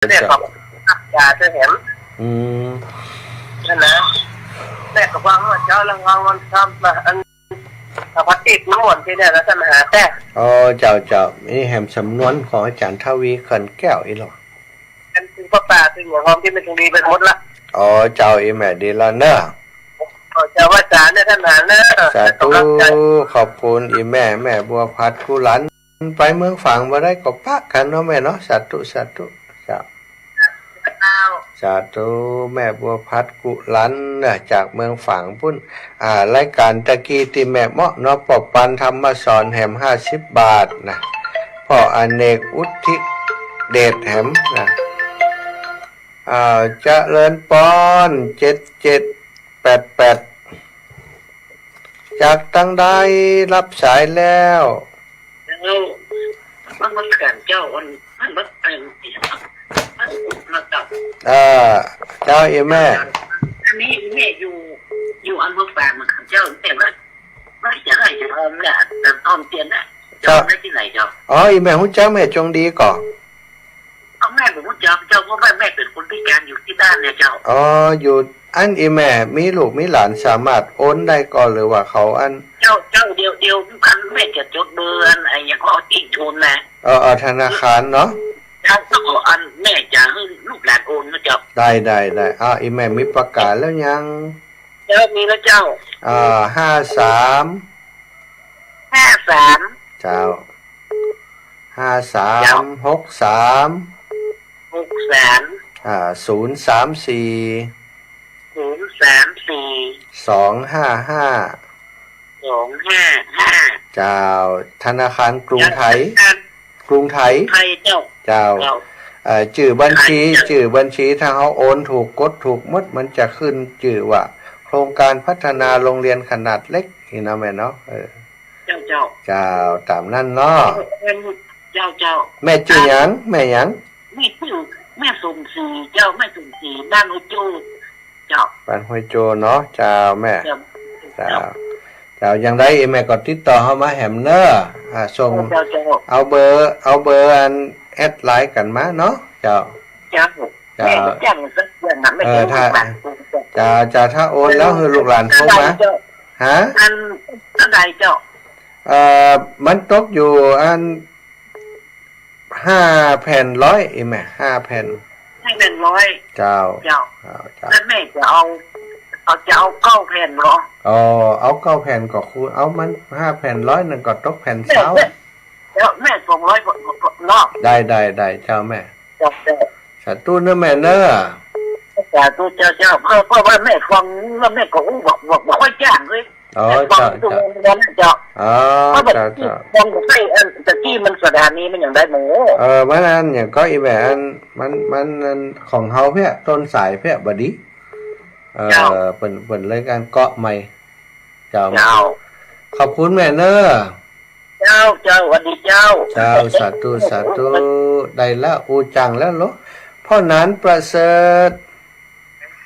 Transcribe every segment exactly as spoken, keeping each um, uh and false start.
เนี่ย เจ้า ขอบคุณยาเจ้าแหม อืม นั่นนะ แม่ก็ว่าเจ้าละงอนวันทำมาอัน เอาพลาสติกน้ำมนต์ที่เนี่ยแล้วท่านหาแต่ อ๋อ เจ้า เจ้า นี่แหมสำนวนของอาจารย์ทวี เขื่อนแก้ว อีหลอ อันคือป้าป่าคือหัวหอมที่มันตรงนี้ไปหมดละ อ๋อ เจ้า อีแม่ดีละเนอะ ขอเจ้าว่าจ๋าเนี่ยท่านหาเนอะ สาธุ ขอบคุณ อีแม่ แม่บัวพัด กู้หลานไปเมืองฝางบ่ได้ก็ปะกั๋นเนาะแม่เนาะ สาธุ สาธุ เจ้า สาธุ แม่บัวพัด กู้หลานนะ จากเมืองฝางปุ้น อ่า รายก๋านตะกี้ตี้แม่เมาะเนาะ ป้อปานธรรมสอนแหมห้าสิบบาทนะ ป้ออเนกอุทิศเดชแหมนะ อ่า เจริญปอน เจ็ดเจ็ดแปดแปด จากตังใด ฮับสายแล้ว แล้วมันมาเขื่อนเจ้า มัน มันมาเอ่อมันมากับ เออ เจ้า อีแม่ อันนี้แม่อยู่ อยู่อำเภอฝางเจ้า แต่ว่า ว่าจะให้จะทำเนี่ย แต่ทำเตียนเนี่ย เจ้า จะได้ตี้ไหนเจ้า อ๋อ อีแม่ฮู้จักแม่จงดีก่อ เอาแม่บ่ฮู้จักเจ้า เพราะว่าแม่เป๋นคนพิก๋านอยู่ตี้บ้านเนี่ยเจ้า อ๋อ อยู่ อันอีแม่มีลูกมีหลานสามารถโอนได้ก่อ หรือว่าเขาอัน เจ้า เจ้า เดี๋ยว เดี๋ยว อันแม่จะจดเบอร์อัน ไอ้หยังก็เอาตี้โทนนะ เออ เออ ธนาคารเนาะ เจ้า ก็อันแม่จะหื้อลูกหลานโอนนะเจ้า ได้ ได้ ได้ อ่า อีแม่มีปากกาแล้วยัง เจ้า มีแล้วเจ้า อ่า ห้าสาม ห้าสาม เจ้า ห้าสาม เจ้า หกสาม หกสาม อ่า ศูนย์สามสี่ ศูนย์สามสี่ สองห้าห้า สองห้าห้า เจ้า ธนาคารกรุงไทย เจ้า ธนาคารกรุงไทย ไทยเจ้า เจ้า เจ้า เอ่อ จื้อบัญชี ไทยเจ้า จื้อบัญชี ถ้าเฮาโอนถูก กดถูกหมด มันจะขึ้นจื้อว่า โครงการพัฒนาโรงเรียนขนาดเล็ก นี่นะแม่เนาะ เออ เจ้า เจ้า เจ้า ต๋ามนั้นเนาะ เจ้า เจ้า แม่จื้อหยัง แม่หยัง แม่จื้อ แม่สมศรีเจ้า แม่สมศรี บ้านห้วยโจ้เจ้า บ้านห้วยโจ้เนาะ เจ้าแม่ เจ้า เจ้า เจ้า อย่างใดอีแม่ก็ติดต่อเข้ามาแหมเนอะ อ่า ส่ง เจ้า เจ้า เอาเบอร์ เอาเบอร์อันแอดไลน์กั๋นมาเนาะ เจ้า เจ้า เจ้า แม่ก็จ้างสักอย่างนะ แม่ เออ จะ ถ้า ลูกหลาน เจ้า เจ้า ถ้าโอนแล้วหื้อลูกหลานโทรมา เจ้า ฮะ อันเต้าใดเจ้า เอ่อ มันตกอยู่อัน ห้าแผ่นร้อย อีแม่ ห้าแผ่น ห้าแผ่นร้อย เจ้า เจ้า เจ้า เจ้า แล้วแม่จะเอา เอา จะเอาเก้าแผ่นเหรอ อ๋อ เอาเก้าแผ่นก็คูณ เอามันห้าแผ่นร้อยนึ่งก็ตกแผ่นซาว แม่ แล้วแม่สองร้อยก็ ก็ ก็เนาะ ได้ ได้ ได้ เจ้าแม่ เจ้า เจ้า สาธุเนอะแม่เนอะ สาธุเจ้า เจ้า เพราะ เพราะว่าแม่ฟังแล้วแม่ก็อู้บอก บอก บอกค่อยจ้างเลย อ๋อ แม่ฟัง เจ้า ทุกวันเจ้า อ๋อ เจ้า เจ้า ฟังใส่อันตะกี้มันสถานีมันอย่างใดหมู เออ มันอันอย่างก็อีแหวนมัน มันอันของเฮาเพี้ย ต้นสายเพี้ยบ่ดี เออ เจ้า เปิ้น เปิ้นเลยการเกาะใหม่ เจ้า เจ้า ขอบคุณแม่เนอะ เจ้า เจ้า สวัสดีเจ้า เจ้า สาธุ สาธุ ได้แล้ว อู้จังแล้วเหรอ พ่อหนานประเสริฐ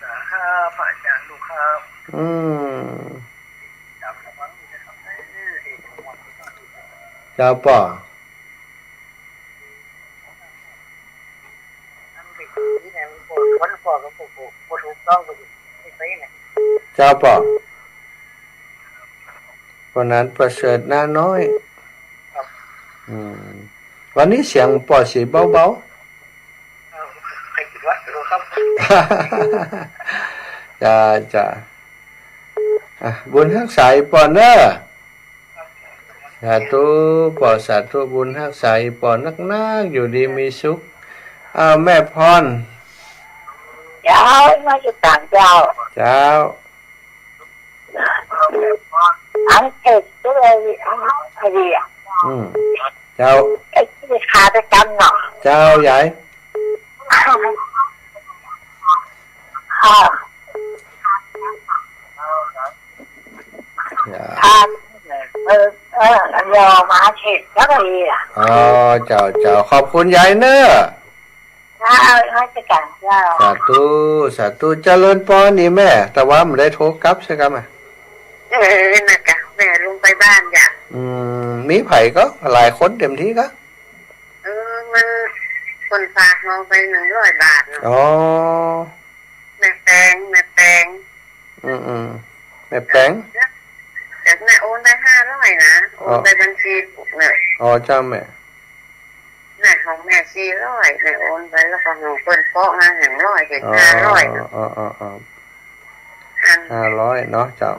สาธุ พระอาจารย์ลูกครับ อืม เจ้าป่อ เจ้าป่อ พ่อหนานประเสริฐ น้าน้อย ครับ อืม วันนี้เสียงป่อสีเบาๆ เออ ใครคิดว่ารู้ครับ จ้า จ้า อ่ะ บุญฮักษาอีป่อเนอะ สาธุ ป่อ สาธุ บุญฮักษาอีป่อนักๆ อยู่ดีมีสุข อ่า แม่พร เจ้า มาจากต่างเจ้า เจ้า อันเอกก็เลย อ๋อ พอดีอ่ะ อืม เจ้า เอกที่ขาประจำเนาะ เจ้ายาย ค่ะ เจ้า ค่ะ เออ เออ รอมาเสร็จแล้วพอดีอ่ะ อ๋อ เจ้า เจ้า ขอบคุณยายเนอะ ค่ะ นมัสการเจ้า สาธุ สาธุ เจริญปอนอีแม่ แต่ว่าบ่ได้โทรกลับใช่กะแม่ เออ นะจ๊ะ แม่ลงไปบ้านจ้ะ อืม มีใผก็ หลายคนเต็มตี้ก็ เออ มัน ปิ้นฝากเฮาไปหนึ่งร้อยบาทเนาะ อ๋อ แม่แปง แม่แปง อืมๆ แม่แปง เดี๋ยวแม่โอนไปห้าร้อยนะ โอนไปบัญชีลูกเนี่ย อ๋อ เจ้าแม่ แม่ของแม่สี่ร้อย แม่โอนไป แล้วก็ของเปิ้นเปาะมาหนึ่งร้อย เป็น อ๋อ ห้าร้อย อ๋อ อ๋อ อ๋อ อัน ห้าร้อยเนาะ เจ้า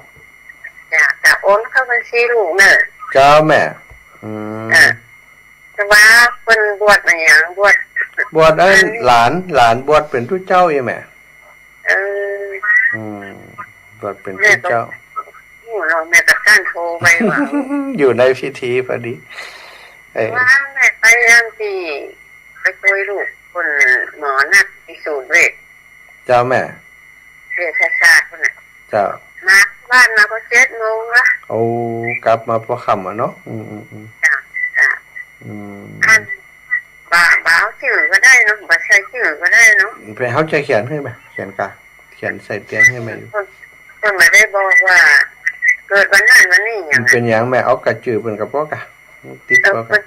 จ้ะ จะโอนเข้าบัญชีลูกเนี่ย เจ้าแม่ อืม อ่ะ แต่ว่าเปิ้นบวชมาหยัง บวช บวชอัน อันนี้ หลาน หลานบวชเป๋นตุ๊เจ้าอี้แม่ เออ อืม บวชเป๋นตุ๊เจ้า แม่ก็ โอ้ เราแม่ก็ตั้งโทรไปว่า อยู่ในพิธีพอดี เออ ว่าแม่ไปอันตี้ ไปช่วยลูกเปิ้นหมอนัดตี้ศูนย์เวช เจ้าแม่ เวชศาสตร์เปิ้นน่ะ เจ้า มาบ้านมาก็เจ็ดโมงละ โอ้ กลับมาพอค่ำอะเนาะ อืมๆๆ จ้ะ จ้ะ อืม อัน บ่า บ่าเอาจื้อก็ได้เนาะ บ่ใส่จื้อก็ได้เนาะ ไป เฮาจะเขียนหื้อแม่ เขียนกา เขียนใส่เตียงหื้อแม่อยู่ เปิ้น เปิ้นบ่ได้บอกว่าเกิดวันนั้นวันนี้หยัง มันเป๋นหยังแม่ เอาก้าจื้อเปิ้นก็ปอกา ติด เออ ปอกา เปิ้น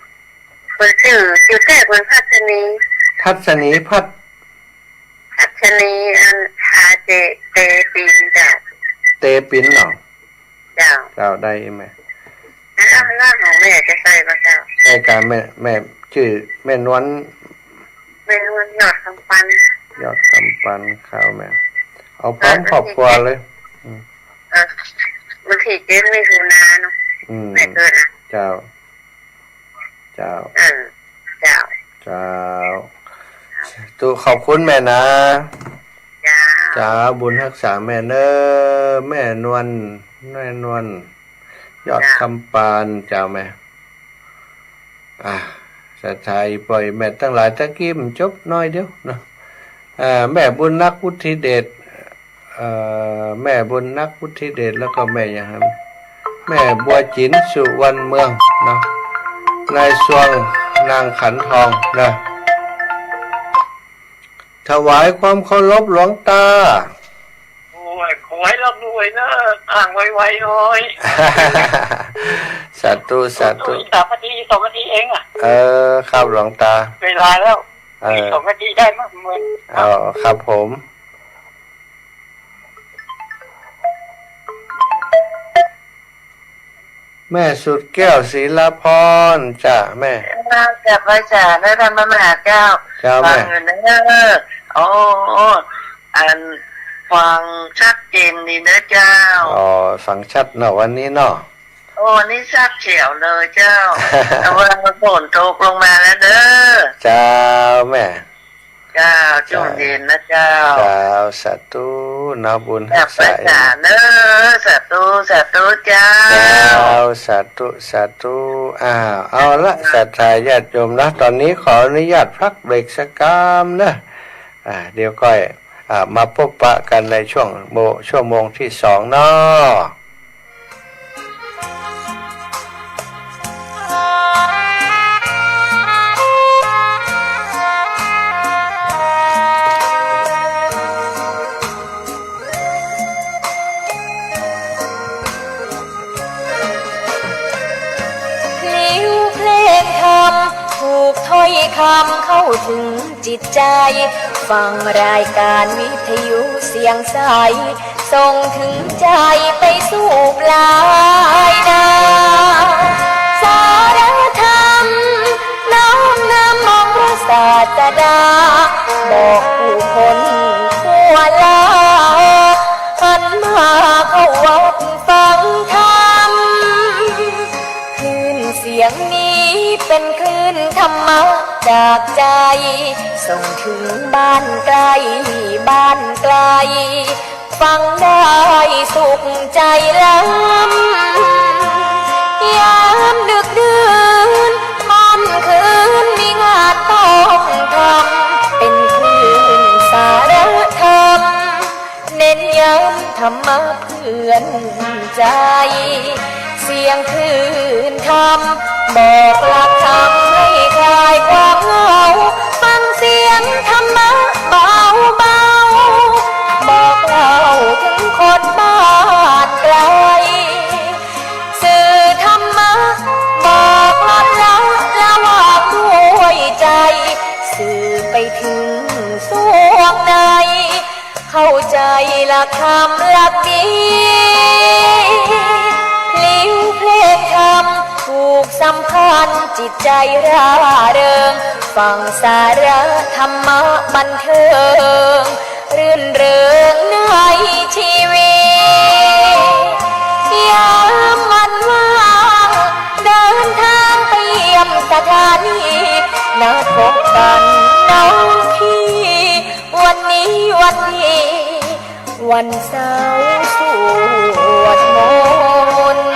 เปิ้นจื้อ จื้อแต๊เปิ้นพัชนี พัชนี พัช พัชนี อัน อาเจ เตปินเจ้า เตปินเนาะ เจ้า เจ้า ได้แม่ แล้ว แล้วของแม่จะใส่บ่เจ้า ใส่กาแม่ แม่จื้อแม่นวล แม่นวลยอดคำปัน ยอดคำปัน ครับแม่ เอาพร้อมครอบครัวเลย อืม เออ วันตี้เจ็ดมิถุนาเนาะ อืม แม่เกิดอะ เจ้า เจ้า อืม เจ้า เจ้า ตุ๊ ขอบคุณแม่นะ เจ้า เจ้า บุญฮักษาแม่เน้อ แม่นวล แม่นวล ยอด เจ้า คำปาน เจ้าแม่ อ่ะ ศรัทธาอีป่อยแม่ตังหลาย ตะกี้มันจบน้อยเดียวเนาะ อ่า แม่บุญนัก วุฒิเดช เอ่อ แม่บุญนัก วุฒิเดช แล้วก็แม่หยังครับ แม่บัวจิ๋น สุวรรณเมืองเนาะ นายซวง นางขันทองนะ ถวายความเคารพหลวงตา โอ้ย ขอให้ร่ำรวยนะ อ่างไวๆหน่อย สาธุ สาธุ อีกสามนาที สองนาทีเองอะ เออ ครับหลวงตา เวลาแล้ว เออ อีกสองนาทีได้มั้ง เออ ครับผม แม่สุดแก้ว ศิลพร จ้ะแม่ เจ้า พระอาจารย์ และท่านพระมหาเจ้า เจ้าแม่ ฟังอยู่เนอะ โอ้ อัน ฟังชัดเจนดีเนอะเจ้า อ๋อ ฟังชัดเนาะวันนี้เนาะ โอ้ นี่ชัดแจ๋วเลยเจ้า แต่ว่าฝนตกลงมาแล้วเด้อ เจ้าแม่ เจ้า เจ้า จงเย็นนะเจ้า เจ้า สาธุเนาะ บุญฮักษา เจ้า เนอะ สาธุ สาธุเจ้า เจ้า สาธุ สาธุ อ้าว เอาละ ศรัทธาญาติโยมนะ ตอนนี้ขออนุญาตพักเบรกสักกำเนอะ อ่า เดี๋ยวค่อย อ่า มาพบปะกันในช่วงโม- ชั่วโมงที่สองเนาะ พลิ้วเพลงธรรม ถูกถ้อยคำเข้าถึงจิตใจ ฟังรายการวิทยุเสียงใส ส่งถึงใจไปสู่ปลายนา สาระธรรม น้อมนำองค์พระศาสดา บอกผู้คนทั่วลา หันมาเข้าวัดฟังธรรม คลื่นเสียงนี้เป็นคลื่นธรรมะจากใจ ส่งถึงบ้านใกล้บ้านไกล ฟังได้สุขใจล้ำ ยามดึกดื่นค่ำคืนมีงานต้องทำ เป็นคลื่นสาระธรรม เน้นย้ำธรรมะเพื่อนใจ เสียงคลื่นธรรม บอกหลักธรรมให้คลายความเหงา ฟังเสียงธรรมะเบาๆ บอกเล่าถึงคนบ้านไกล สื่อธรรมะ บอกลัดละละวางด้วยใจ สื่อ เข้าใจ๋ละกำลักดี พลิ้วเพลงธรรมผูกสัมพันธ์ จิตใจ๋ร่าเริง ฟังสาระธรรมะบันเทิง รื่นเริงในชีวิต ยามวันว่าง เดินทางไปเยี่ยมสถานี นัดพบกั๋นน้องพี่ วันนี้วันดี วันเสาร์สวดมนต์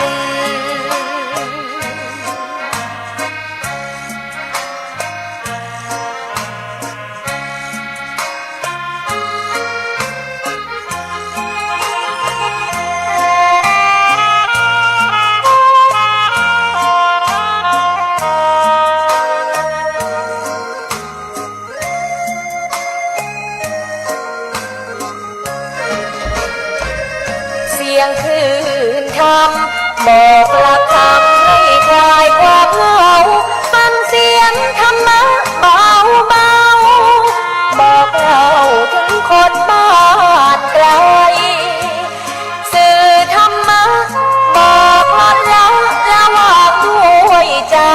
เสียงคลื่นธรรม บอกหลักธรรมให้คลายความเหงา ฟังเสียงธรรมะเบาๆ บอกเล่าถึงคนบ้านไกล สื่อธรรมะบอกละละระหว่างด้วยใจ๋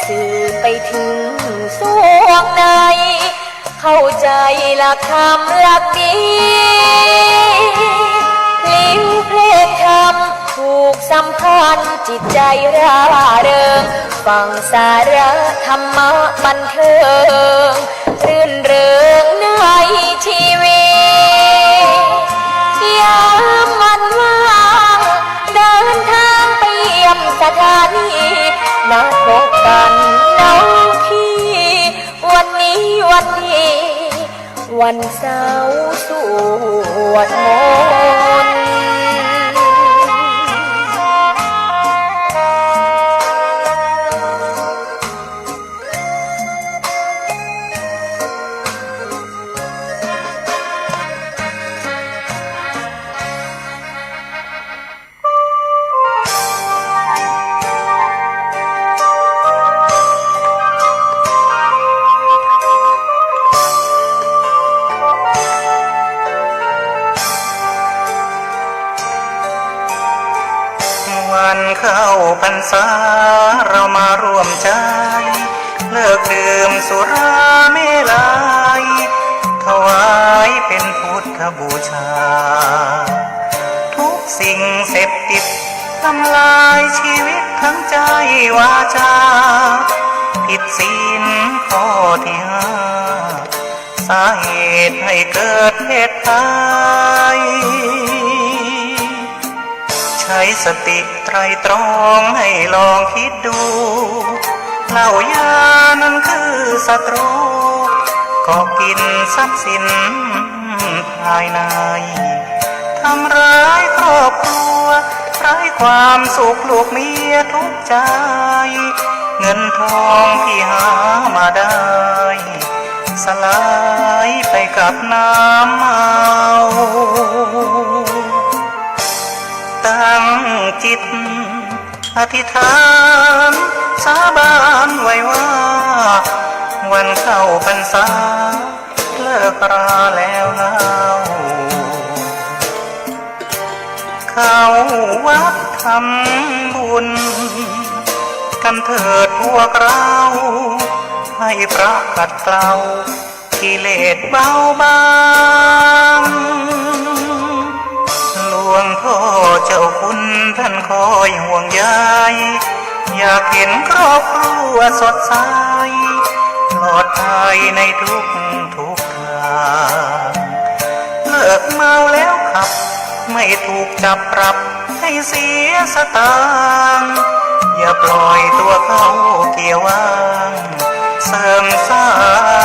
สื่อไปถึงสวงใน เข้าใจ๋หลักธรรมหลักดี พลิ้วเพลงธรรมผูกสัมพันธ์ จิตใจ๋ร่าเริง ฟังสาระธรรมะบันเทิง รื่นเริงในชีวิต ยามวันว่าง เดินทางไปเยี่ยมสถานี นัดพบกั๋นน้องพี่ วันนี้วันดี วันเสาร์สวดมนต์ วันเข้าพรรษา เรามาร่วมใจ๋ เลิกดื่มสุราเมรัย ถวายเป๋นพุทธบูชา ทุกสิ่งเสพติด ทำลายชีวิตทั้งใจ๋วาจา ผิดศีลข้อตี้ห้า สาเหตุให้เกิดเพศภัย ใช้สติไตร่ตรองให้ลองคิดดู เหล้ายานั้นคือศัตรู เกาะกินทรัพย์สิน ภายใน ทำร้ายครอบครัว ไร้ความสุขลูกเมียทุกข์ใจ๋ เงินทองที่หามาได้ สลายไปกับน้ำเมา ตั้งจิต อธิษฐานสาบานไว้ว่า วันเข้าพรรษาเลิกราแล้วเล่า เข้าวัดทำบุญกันเถิดพวกเรา ให้พระขัดเกลา กิเลสเบาบาง หลวงพ่อเจ้าคุณท่านคอยห่วงใย อยากเห็นครอบครัวสดใส ปลอดภัยในทุกทุกทาง เลิกเมาแล้วขับ ไม่ถูกจับปรับ ให้เสียสตางค์ อย่าปล่อยตัวเข้าเกียร์ว่าง เสริมสร้า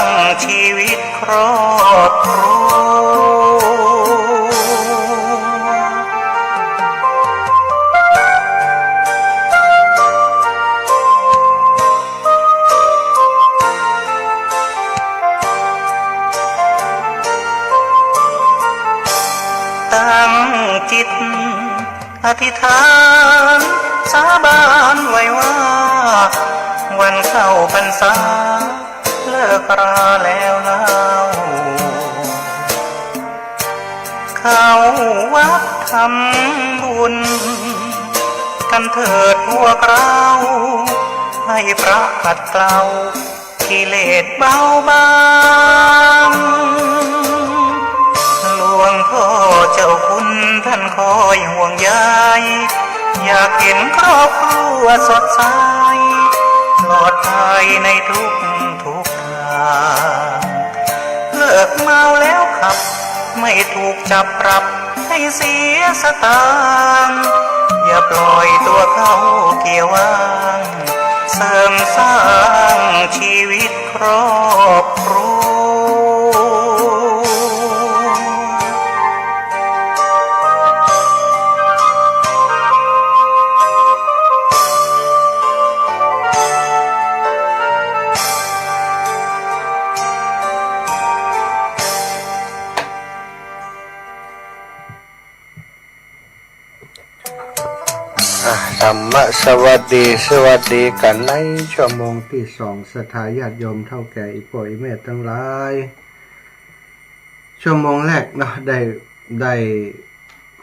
งชีวิตครอบครัว ตั้งจิต อธิษฐานสาบานไว้ว่า วันเข้าพรรษาเลิกราแล้วเล่า เข้าวัดทำบุญกันเถิดพวกเรา ให้พระขัดเกลากิเลสเบาบาง หลวงพ่อเจ้าคุณท่านคอยห่วงใย อยากเห็นครอบครัวสดใส ปลอดภัยในทุกทุกทาง เลิกเมาแล้วขับ ไม่ถูกจับปรับให้เสียสตางค์ อย่าปล่อยตัวเข้าเกียร์ว่าง เสริมสร้างชีวิตครอบครัว อ่ะ ธรรมะสวัสดี สวัสดีกั๋นในชั่วโมงตี้สอง ศรัทธาญาติโยมเฒ่าแก่ อี่ป้ออี่แม่ตังหลาย ชั่วโมงแรกเนาะ ได้ ได้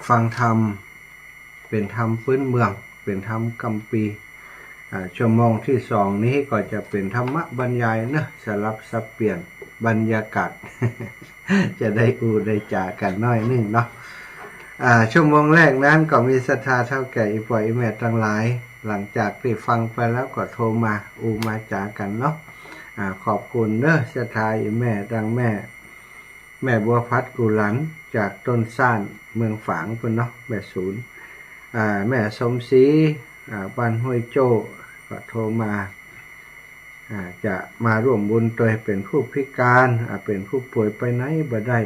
ฟังธรรม เป๋นธรรมปื๊นเมือง เป๋นธรรมก้ำปี อ่า ชั่วโมงตี้สองนี้ก็จะเป๋นธรรมะบรรยายเนาะ สลับสับเปลี่ยนบรรยากาศ จะได้อู้ได้จ๋ากั๋นหน้อยนึ่งเนาะ อ่า ชั่วโมงแรกนั้นก็มีศรัทธาเฒ่าแก่ อี่ป้ออี่แม่ตังหลาย หลังจากตี้ฟังไปแล้วก็โทรมาอู้มาจ๋ากั๋นเนาะ อ่า ขอบคุณเนาะ ศรัทธาอี่แม่ตังแม่ แม่บัวพัด กุหลัน จากต้นซ่าน เมืองฝางปู๊นเนาะ แม่สูน อ่า แม่สมศรี อ่า บ้านห้วยโจ้ ก็โทรมา อ่า จะมาร่วมบุญตวย เป๋นผู้พิการ อ่า เป๋นผู้ป่วยไปไหนบ่ได้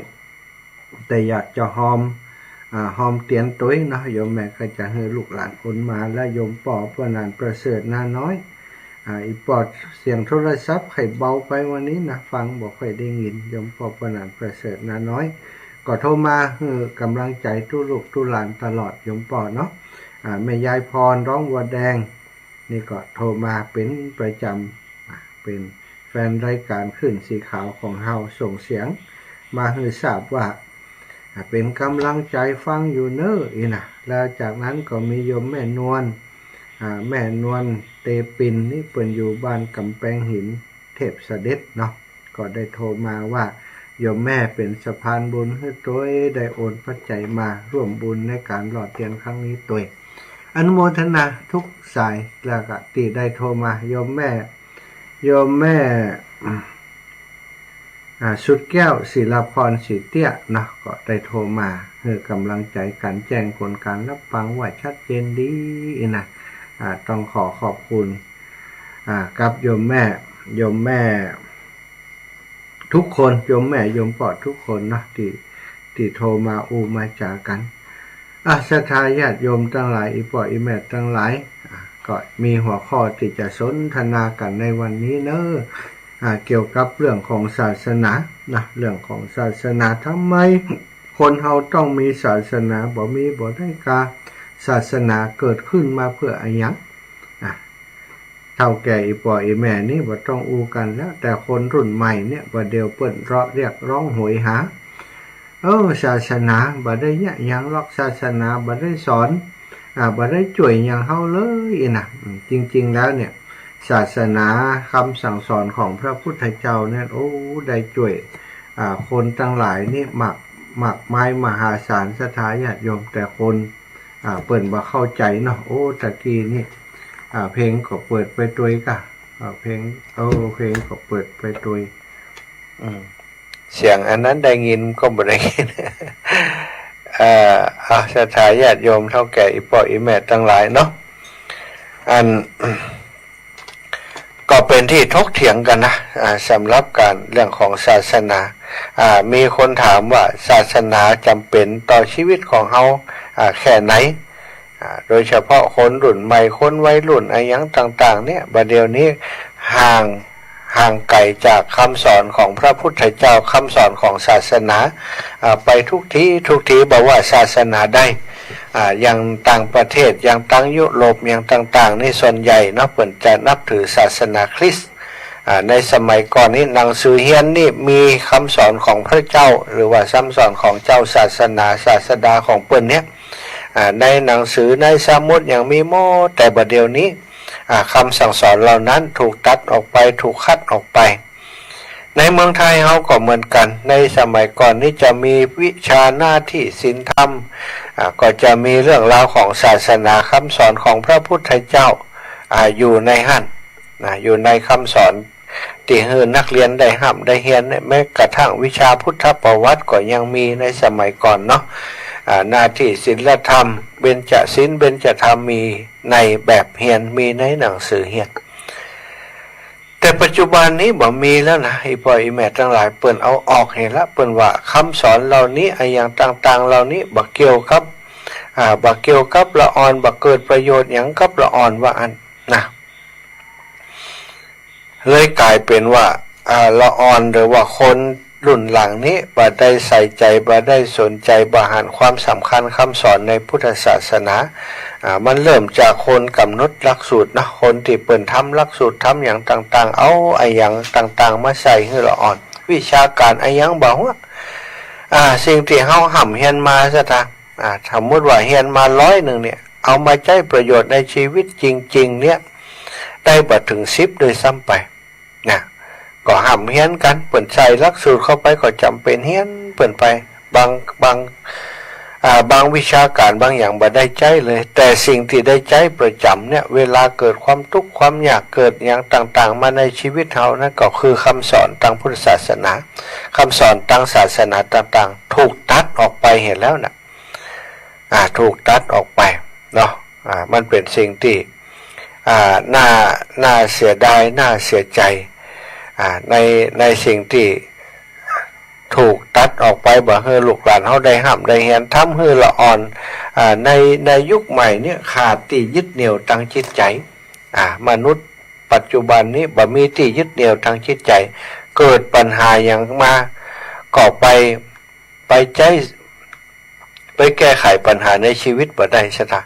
แต่อยากจะฮอม อ่า ฮอมเตียนตวยเนาะ โยมแม่ก็จะหื้อลูกหลานโอนมา และโยมป้อป้อหนานประเสริฐ นาน้อย อ่า อี่ป้อเสียงโทรศัพท์ใค่เบาไปวันนี้นะ ฟังบ่ค่อยได้ยิน โยมป้อป้อหนานประเสริฐ นาน้อย ก็โทรมาหื้อก๋ำลังใจ๋ตุ๊ลูกตุ๊หลานตลอด โยมป้อเนาะ อ่า แม่ยายพร ร้องวัวแดง นี่ก็โทรมาเป๋นประจ๋ำ อ่า เป๋นแฟนรายก๋านคลื่นสีขาวของเฮา ส่งเสียงมาหื้อทราบว่า อ่า เป๋นก๋ำลังใจ๋ฟังอยู่เน้อ อี่นะ แล้วจากนั้นก็มีโยมแม่นวล อ่า แม่นวล เตปิน นี่เปิ้นอยู่บ้านก๋ำแปงหิน เทพเสด็จเนาะ ก็ได้โทรมาว่า โยมแม่เป๋นสะพานบุญหื้อตวย ได้โอนปัจจัยมาร่วมบุญในก๋านหล่อเตียนครั้งนี้ตวย อนุโมทนาทุกสาย แล้วก็ตี้ได้โทรมา โยมแม่ โยมแม่ อ่า สุดแก้ว ศิลาพร ศรีเตี้ยเนาะ ก็ได้โทรมาหื้อก๋ำลังใจ๋กั๋น แจ้งผลก๋านฮับฟังว่าชัดเจนดีนะ อ่า ต้องขอขอบคุณ อ่า กับโยมแม่ โยมแม่ ทุกคน โยมแม่โยมป้อทุกคนเนาะ ตี้ ตี้โทรมาอู้มาจ๋ากั๋น อ่ะ ศรัทธาญาติโยมตังหลาย อี่ป้ออี่แม่ตังหลาย อ่ะ ก็มีหัวข้อตี้จะสนทนากั๋นในวันนี้เน้อ อ่ะ เกี่ยวกับเรื่องของศาสนานะ เรื่องของศาสนา ทำไมคนเฮาต้องมีศาสนา บ่มีบ่ได้กา ศาสนาเกิดขึ้นมาเปื้ออะหยัง อ่ะ เฒ่าแก่อี่ป้ออี่แม่นี่บ่ต้องอู้กั๋นแล้ว แต่คนรุ่นใหม่เนี่ย บ่าเดี่ยวเปิ้นเรียกร้องโหยหา เออ ศาสนาบ่ได้เยียะหยังหรอก ศาสนาบ่ได้สอน อ่า บ่ได้จ้วยหยังเฮาเลยนะ อืม จริงๆ แล้วเนี่ย ศาสนา กำสั่งสอนของพระพุทธเจ้าเนี่ย โอ้ ได้จ้วย อ่า คนตังหลายนี่มาก มากมายมหาศาล ศรัทธาญาติโยม แต่คน อ่า เปิ้นบ่เข้าใจ๋เนาะ โอ้ ตะกี้นี่ อ่า เพลงก็เปิดไปตวยก่ะ อ่า เพลง โอ้ เพลงก็เปิดไปตวย อืม เสียงอันนั้นได้ยินก็บ่ได้ยิน เอ่อ อ่ะ ศรัทธาญาติโยมเฒ่าแก่อี่ป้ออี่แม่ตังหลายเนาะ อัน ก็เป๋นตี้ถกเถียงกั๋นนะ อ่า สำหรับก๋านเรื่องของศาสนา อ่า มีคนถามว่าศาสนาจ๋ำเป๋นต่อชีวิตของเฮา อ่า แค่ไหน อ่า โดยเฉพาะคนรุ่นใหม่ คนวัยรุ่น อะหยังต่างๆ เนี่ย บ่าเดี่ยวนี้ห่าง ห่างไก๋จากกำสอนของพระพุทธเจ้า กำสอนของศาสนา อ่า ไปกู้ตี้กู้ตี้ บ่ว่าศาสนาใด อ่า อย่างต่างประเทศ อย่างตางยุโรป อย่างต่างๆ นี่ส่วนใหญ่เนาะ เปิ้นจะนับถือศาสนาคริสต์ อ่า ในสมัยก่อนนี้หนังสือเฮียนนี่มีกำสอนของพระเจ้า หรือว่าคำสอนของเจ้าศาสนา ศาสดาของเปิ้นเนี่ย อ่า ในหนังสือในสมุดยังมีหมด แต่บ่าเดี่ยวนี้ อ่า กำสั่งสอนเหล่านั้นถูกตัดออกไป ถูกคัดออกไป ในเมืองไทยเฮาก็เหมือนกั๋น ในสมัยก่อนนี้จะมีวิชาหน้าตี้ศีลธรรม อ่า ก็จะมีเรื่องราวของศาสนากำสอนของพระพุทธเจ้า อ่า อยู่ในหั้น นะ อยู่ในกำสอน ตี้หื้อนักเฮียนได้ฮ่ำได้เฮียนเนี่ย แม้กระทั่งวิชาพุทธประวัติก็ยังมีในสมัยก่อนเนาะ อ่า หน้าตี้ศีลธรรม เบญจศีล เบญจธรรม มีในแบบเฮียน มีในหนังสือเฮียน แต่ปัจจุบันนี้บ่มีแล้วนะ อี่ป้ออี่แม่ตังหลาย เปิ้นเอาออกเหียละ เปิ้นว่ากำสอนเหล่านี้ อะหยังต่างๆ เหล่านี้บ่เกี่ยวกับ อ่า บ่เกี่ยวกับละอ่อน บ่เกิดประโยชน์หยังกับละอ่อน ว่าอั้นนะ เลยก๋ายเป๋นว่า อ่า ละอ่อน หรือว่าคนรุ่นหลังนี้บ่ได้ใส่ใจ๋ บ่ได้สนใจ๋ บ่หันความสำคัญกำสอนในพุทธศาสนา อ่า มันเริ่มจากคนก๋ำหนดหลักสูตรนะ คนตี้เปิ้นทำหลักสูตร ทำหยังต่างๆ เอาอะหยังต่างๆ มาใส่หื้อละอ่อน วิชาก๋านอะหยังบ่ฮู้ อ่า สิ่งตี้เฮาฮ่ำเฮียนมาซะตาง อ่า สมมุติว่าเฮียนมาร้อยนึ่งเนี่ย เอามาใจ๊ประโยชน์ในชีวิตจริงๆ เนี่ย ได้บ่เถิงสิบด้วยซ้ำไป นะ ก็ฮ่ำเฮียนกั๋น เปิ้นใส่หลักสูตรเข้าไปก็จ๋ำเป๋นเฮียนเปิ้นไป บาง บาง อ่า บางวิชาก๋านบางอย่างบ่ได้ใจ๊เลย แต่สิ่งตี้ได้ใจ๊ประจ๋ำเนี่ย เวลาเกิดความตุ๊กข์ความยาก เกิดหยังต่างๆ มาในชีวิตเฮา นั้นก็คือกำสอนตางพุทธศาสนา กำสอนตางศาสนาต่างๆ ถูกตัดออกไปเหียแล้วนะ อ่า ถูกตัดออกไปเนาะ อ่า มันเป๋นสิ่งตี้ อ่า น่า น่าเสียดาย น่าเสียใจ๋ อ่า ใน ในสิ่งตี้ถูกตัดออกไป บ่หื้อลูกหลานเฮาได้ฮ่ำได้เฮียน ทำหื้อละอ่อน อ่า ใน ในยุคใหม่เนี่ยขาดตี้ยึดเหนี่ยวตางจิตใจ๋ อ่า มนุษย์ปัจจุบันนี้บ่มีตี้ยึดเหนี่ยวตางจิตใจ๋ เกิดปัญหาหยังมาก็ไป ไปใจ๊ ไปแก้ไขปัญหาในชีวิตบ่ได้ซะตาง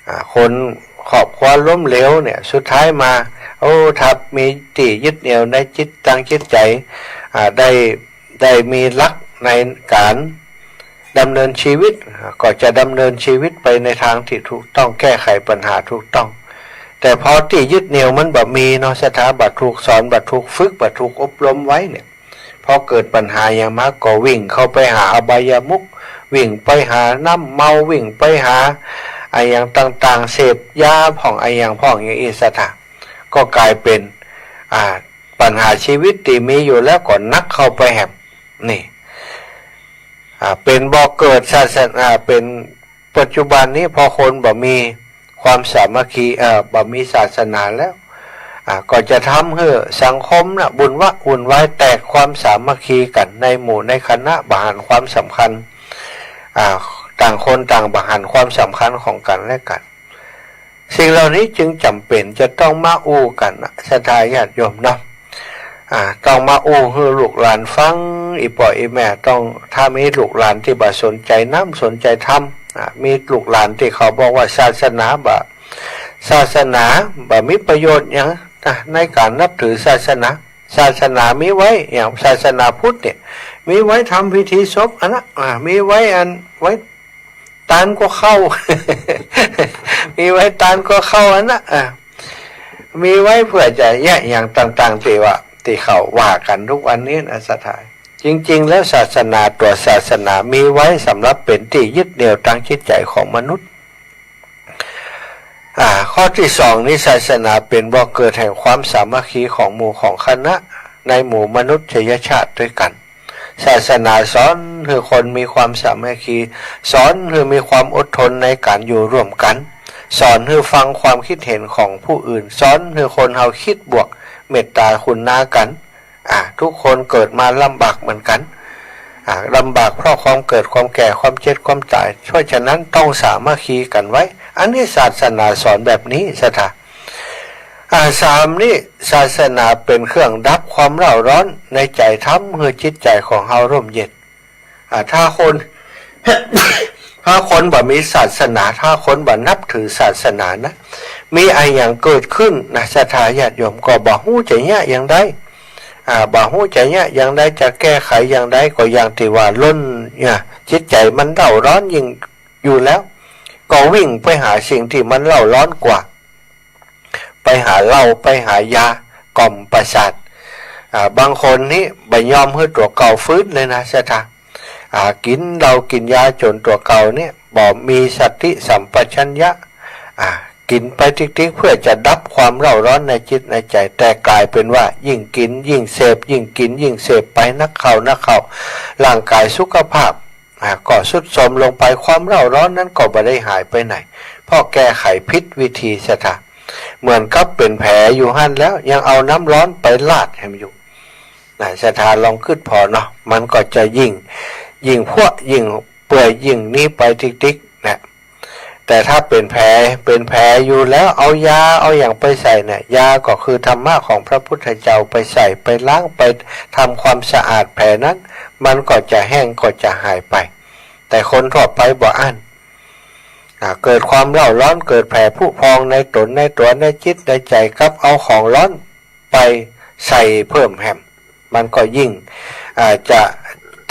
อ่า คนครอบครัวล้มเหลวเนี่ย สุดท้ายมา โอ้ ถ้ามีตี้ยึดเหนี่ยวในจิต ตางจิตใจ๋ อ่า ได้ ได้มีหลักในก๋านดำเนินชีวิต อ่า ก็จะดำเนินชีวิตไปในตางตี้ถูกต้อง แก้ไขปัญหาถูกต้อง แต่พอตี้ยึดเหนี่ยวมันบ่มีเนาะ ซะตาง บ่ถูกสอน บ่ถูกฝึก บ่ถูกอบรมไว้เนี่ย พอเกิดปัญหาหยังมาก็วิ่งเข้าไปหาอบายมุข วิ่งไปหาน้ำเมา วิ่งไปหาอะหยังต่างๆ เสพยาพ่องอะหยังพ่องอย่างอี้ซะตาง ก็ก๋ายเป๋น อ่า ปัญหาชีวิตตี้มีอยู่แล้วก็หนักเข้าไปแหม นี่ อ่า เป๋นบ่เกิดศาสนา เป๋น ปัจจุบันนี้พอคนบ่มีความสามัคคี เอ่อ บ่มีศาสนาแล้ว อ่า ก็จะทำหื้อสังคมน่ะวุ่นวะวุ่นวาย แตกความสามัคคีกั๋นในหมู่ในคณะ บ่หันความสำคัญ อ่า ต่างคนต่างบ่หันความสำคัญของกั๋นและกั๋น สิ่งเหล่านี้จึงจ๋ำเป๋นจะต้องมาอู้กั๋นนะ ศรัทธาญาติโยมเนาะ อ่า ต้องมาอู้หื้อลูกหลานฟัง อี่ป้ออี่แม่ต้อง ถ้ามีลูกหลานตี้บ่สนใจ๋น้ำสนใจ๋ธรรม อ่า มีลูกหลานตี้เขาบอกว่าศาสนาบ่ ศาสนาบ่มีประโยชน์หยังนะ ในก๋านนับถือศาสนา ศาสนามีไว้อย่างศาสนาพุทธเนี่ย มีไว้ทำพิธีศพอันนะ อ่า มีไว้อัน ไว้ ตานก็เข้า มีไว้ตานก็เข้าอันนะ อ่ะ มีไว้เปื้อจะเยียะอย่างต่างๆ ตี้ว่า ตี้เขาว่ากั๋นทุกวันนี้นะ ศรัทธา จริงๆ แล้วศาสนา ตั๋วศาสนามีไว้สำหรับเป๋นตี้ยึดเหนี่ยวตางจิตใจ๋ของมนุษย์ อ่า ข้อตี้สองนี้ ศาสนาเป๋นบ่อเกิดแห่งความสามัคคีของหมู่ของคณะ ในหมู่มนุษยชาติตวยกั๋น ศาสนาสอนหื้อคนมีความสามัคคี สอนหื้อมีความอดทนในก๋านอยู่ร่วมกั๋น สอนหื้อฟังความคิดเห็นของผู้อื่น สอนหื้อคนเฮาคิดบวก เมตตาคุณากั๋น อ่า ทุกคนเกิดมาลำบากเหมือนกั๋น อ่า ลำบากเพราะความเกิด ความแก่ ความเจ็บ ความต๋าย เพราะฉะนั้นต้องสามัคคีกั๋นไว้ อันนี้ศาสนาสอนแบบนี้ ศรัทธา อ่า สามนี้ ศาสนาเป๋นเครื่องดับความเร่าร้อนในใจ๋ ทำหื้อจิตใจ๋ของเฮาร่มเย็น อ่า ถ้าคน ถ้าคนบ่มีศาสนา ถ้าคนบ่นับถือศาสนานะ มีอะหยังเกิดขึ้นนะ ศรัทธาญาติโยม ก็บ่ฮู้จะเยียะอย่างใด อ่า บ่ฮู้จะเยียะอย่างใด จะแก้ไขอย่างใด ก็อย่างตี้ว่าล้นเนี่ย จิตใจ๋มันเร่าร้อนยิ่งอยู่แล้ว ก็วิ่งไปหาสิ่งตี้มันเร่าร้อนกว่า ไปหาเหล้า ไปหายากล่อมประสาท อ่า บางคนนี่บ่ยอมหื้อตั๋วเก่าฟื้นเลยนะ ศรัทธา อ่า กิ๋นเหล้ากิ๋นยาจ๋นตั๋วเก่าเนี่ย บ่มีสติสัมปชัญญะ อ่า กิ๋นไปติ๊กๆ เพื่อจะดับความเร่าร้อนในจิตในใจ๋ แต่ก๋ายเป๋นว่ายิ่งกิ๋นยิ่งเสพ ยิ่งกิ๋นยิ่งเสพไปนักเข้านักเข้า ร่างก๋ายสุขภาพ อ่า ก็ทรุดโทรมลงไป ความเร่าร้อนนั้นก็บ่ได้หายไปไหน เพราะแก้ไขผิดวิธี ศรัทธา เหมือนกับเป๋นแผลอยู่หั้นแล้ว ยังเอาน้ำร้อนไปราดแหมอยู่ นะ ศรัทธาลองกึ๊ดผ่อเนาะ มันก็จะยิ่ง ยิ่งพัวะ ยิ่งเปื่อย ยิ่งนี้ไปติ๊กๆ นะ แต่ถ้าเป๋นแผล เป๋นแผลอยู่แล้ว เอายา เอาหยังไปใส่เนี่ย ยาก็คือธรรมะของพระพุทธเจ้าไปใส่ ไปล้าง ไปทำความสะอาดแผลนั้น มันก็จะแห้ง ก็จะหายไป แต่คนทั่วไปบ่อั้น อ่า เกิดความเร่าร้อน เกิดแผลผุพองในต๋น ในตั๋ว ในจิต ในใจ๋ กับเอาของร้อนไปใส่เพิ่มแหม มันก็ยิ่ง อ่า จะ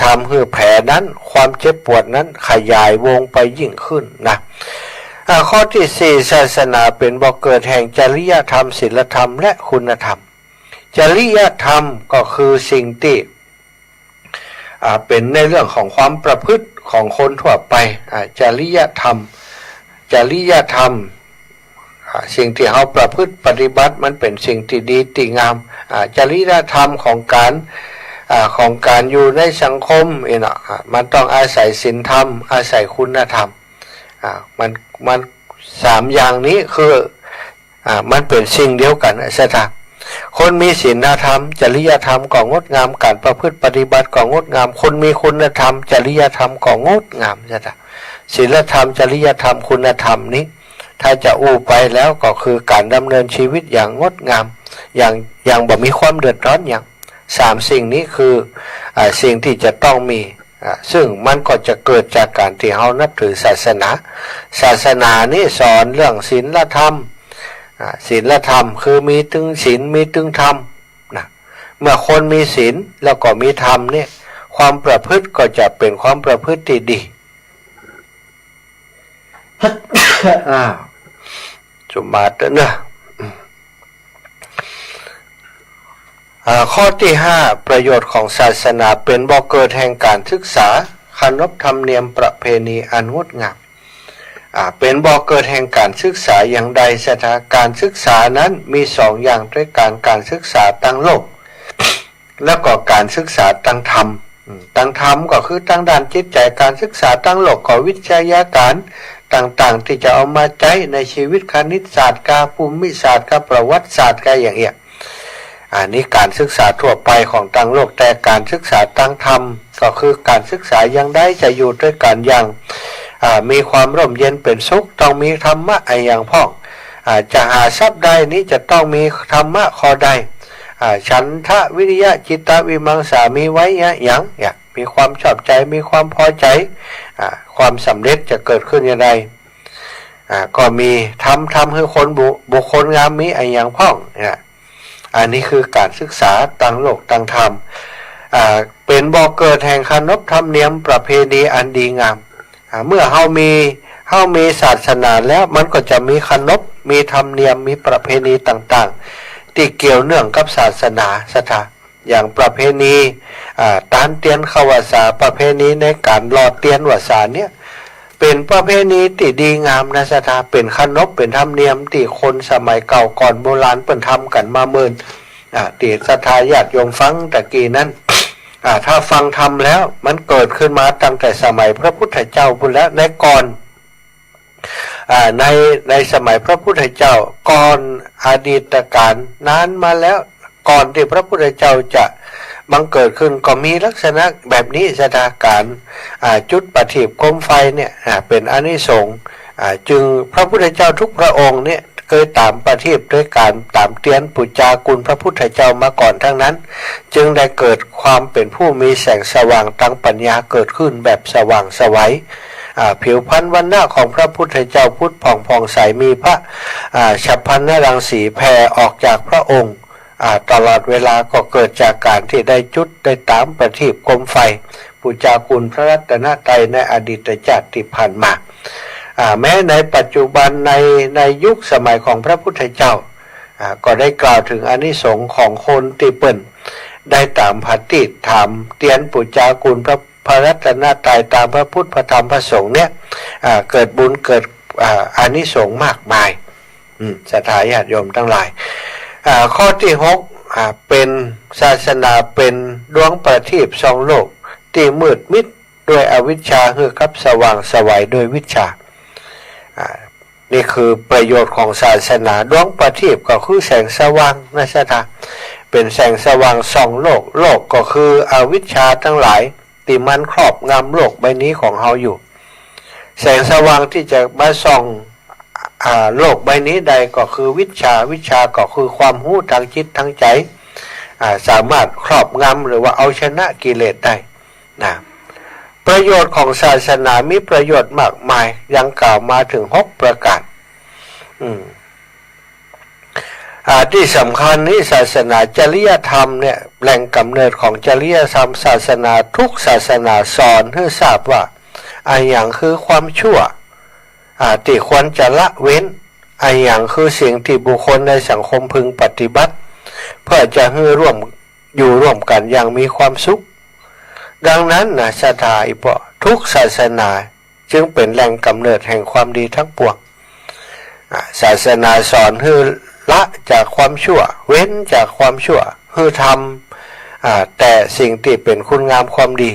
ทำหื้อแผลนั้น ความเจ็บปวดนั้นขยายวงไปยิ่งขึ้นนะ อ่า ข้อตี้สี่ ศาสนาเป๋นบ่อเกิดแห่งจริยธรรม ศีลธรรม และคุณธรรม จริยธรรมก็คือสิ่งตี้ อ่า เป๋นในเรื่องของความประพฤติของคนทั่วไป อ่า จริยธรรม จริยธรรม อ่า สิ่งตี้เฮาประพฤติปฏิบัติมันเป๋นสิ่งตี้ดีตี้งาม อ่า จริยธรรมของก๋าน อ่า ของก๋านอยู่ในสังคมนี่เนาะ อ่า มันต้องอาศัยศีลธรรม อาศัยคุณธรรม อ่า มัน มันสามอย่างนี้คือ อ่า มันเป๋นสิ่งเดียวกั๋น ศรัทธา คนมีศีลธรรม จริยธรรมก็งดงาม ก๋านประพฤติปฏิบัติก็งดงาม คนมีคุณธรรม จริยธรรมก็งดงาม ศรัทธา ศีลธรรม จริยธรรม คุณธรรมนี้ ถ้าจะอู้ไปแล้วก็คือก๋านดำเนินชีวิตอย่างงดงาม อย่าง อย่างบ่มีความเดือดร้อนหยัง สามสิ่งนี้คือ อ่า สิ่งตี้จะต้องมี อ่า ซึ่งมันก็จะเกิดจากก๋านตี้เฮานับถือศาสนา ศาสนานี้สอนเรื่องศีลธรรม อ่า ศีลธรรมคือมีตึงศีล มีตึงธรรมนะ เมื่อคนมีศีลแล้วก็มีธรรมเนี่ย ความประพฤติก็จะเป๋นความประพฤติตี้ดี อ่า จุมาเตอะเนอะ อ่า ข้อตี้ห้า ประโยชน์ของศาสนาเป๋นบ่อเกิดแห่งก๋านศึกษา ขนบธรรมเนียมประเพณีอันงดงาม อ่า เป๋นบ่อเกิดแห่งก๋านศึกษาอย่างใด ศรัทธา ก๋านศึกษานั้นมีสองอย่างตวยกั๋น ก๋านศึกษาตางโลก แล้วก็ก๋านศึกษาตางธรรม อืม ตางธรรมก็คือตางด้านจิตใจ๋ ก๋านศึกษาตางโลกก็วิชาก๋านต่างๆ ตี้จะเอามาใจ๊ในชีวิต คณิตศาสตร์กา ภูมิศาสตร์กา ประวัติศาสตร์กา อย่างเอี้ย อันนี้ก๋านศึกษาทั่วไปของตางโลก แต่ก๋านศึกษาตางธรรมก็คือก๋านศึกษาอย่างใดจะอยู่ตวยกั๋นอย่าง อ่า มีความร่มเย็นเป๋นสุข ต้องมีธรรมะอะหยังพ่อง อ่า จะหาทรัพย์ได้นี้จะต้องมีธรรมะข้อใด อ่า ฉันทะ วิริยะ จิตตะ วิมังสา มีไว้อะหยัง เนี่ย มีความชอบใจ๋ มีความพอใจ๋ อ่า ความสำเร็จจะเกิดขึ้นอย่างใด อ่า ก็มีธรรม ธรรมคือคนบุ บุคคลงามมีอะหยังพ่อง เนี่ย อันนี้คือก๋านศึกษาตางโลกตางธรรม อ่า เป๋นบ่อเกิดแห่งขนบธรรมเนียมประเพณีอันดีงาม อ่า เมื่อเฮามี เฮามีศาสนาแล้ว มันก็จะมีขนบ มีธรรมเนียม มีประเพณีต่างๆ ตี้เกี่ยวเนื่องกับศาสนา ศรัทธา อย่างประเพณี อ่า ตานเตียนเข้าพรรษา ประเพณีในก๋านหล่อเตียนพรรษาเนี่ย เป๋นประเพณีตี้ดีงามนะ ศรัทธา เป๋นขนบ เป๋นธรรมเนียมตี้คนสมัยเก่าก่อนโบราณเปิ้นทำกั๋นมาเมิน อ่า ตี้ศรัทธาญาติโยมฟังตะกี้นั้น อ่า ถ้าฟังธรรมแล้ว มันเกิดขึ้นมาตั้งแต่สมัยพระพุทธเจ้าปู้นแล้ว ในก่อน อ่า ใน ในสมัยพระพุทธเจ้า ก่อนอดีตกาลนานมาแล้ว ก่อนตี้พระพุทธเจ้าจะบังเกิดขึ้น ก็มีลักษณะแบบนี้ ศรัทธา ก๋าน อ่า จุดประทีปโคมไฟเนี่ย อ่า เป๋นอานิสงส์ อ่า จึงพระพุทธเจ้าทุกพระองค์เนี่ย เกยต๋ามประทีปตวยก๋านต๋ามเตียนปู๋จาคุณพระพุทธเจ้ามาก่อนตังนั้น จึงได้เกิดความเป๋นผู้มีแสงสว่างตางปัญญาเกิดขึ้นแบบสว่างไสว อ่า อ่า ผิวพรรณวรรณะของพระพุทธเจ้าผุดผ่องผ่องใส มีพระ อ่า ฉัพพลรังสีแผ่ออกจากพระองค์ อ่า ตลอดเวลาก็เกิดจากการตี้ได้จุดได้ต๋ามประทีปโคมไฟ บูชาคุณพระรัตนตรัยในอดีตชาติตี้ผ่านมา อ่า แม้ในปัจจุบันใน ในยุคสมัยของพระพุทธเจ้า อ่า ก็ได้กล่าวเถิงอานิสงส์ของคนตี้เปิ้นได้ต๋ามประทีป ต๋ามเตียนบูชาคุณพระ พระรัตนตรัย ต๋ามพระพุทธพระธรรมพระสงฆ์เนี่ย อ่า เกิดบุญเกิด อ่า อานิสงส์มากมาย อืม ศรัทธาญาติโยมตังหลาย อ่า ข้อตี้หก อ่า เป๋น ศาสนาเป๋นดวงประทีปส่องโลกตี้มืดมิดด้วยอวิชชาหื้อกับสว่างไสวด้วยวิชชา อ่า นี่คือประโยชน์ของศาสนา ดวงประทีปก็คือแสงสว่างนะศรัทธา เป๋นแสงสว่างส่องโลก โลกก็คืออวิชชาตังหลายตี้มันครอบงำโลกใบนี้ของเฮาอยู่ แสงสว่างตี้จะมาส่อง อ่า โลกใบนี้ได้ก็คือวิชชา วิชชาก็คือความฮู้ตางจิตตางใจ๋ อ่า สามารถครอบงำหรือว่าเอาชนะกิเลสได้นะ ประโยชน์ของศาสนามีประโยชน์มากมาย ยังกล่าวมาเถิงหกประก๋าน อืม อ่า ตี้สำคัญนี้ศาสนาจริยธรรมเนี่ย แหล่งกำเนิดของจริยธรรม ศาสนาทุกศาสนาสอนหื้อทราบว่า อะหยังคือความชั่ว อ่า ตี้ควรจะละเว้น อะหยังคือสิ่งตี้บุคคลในสังคมพึงปฏิบัติ เพื่อจะหื้อร่วม อยู่ร่วมกั๋นอย่างมีความสุข ดังนั้นนะศรัทธาอีพ่อ ทุกศาสนาจึงเป๋นแหล่งกำเนิดแห่งความดีทั้งปวง อ่า ศาสนาสอนหื้อละจากความชั่ว เว้นจากความชั่ว หื้อทำ อ่า แต่สิ่งตี้เป๋นคุณงามความดี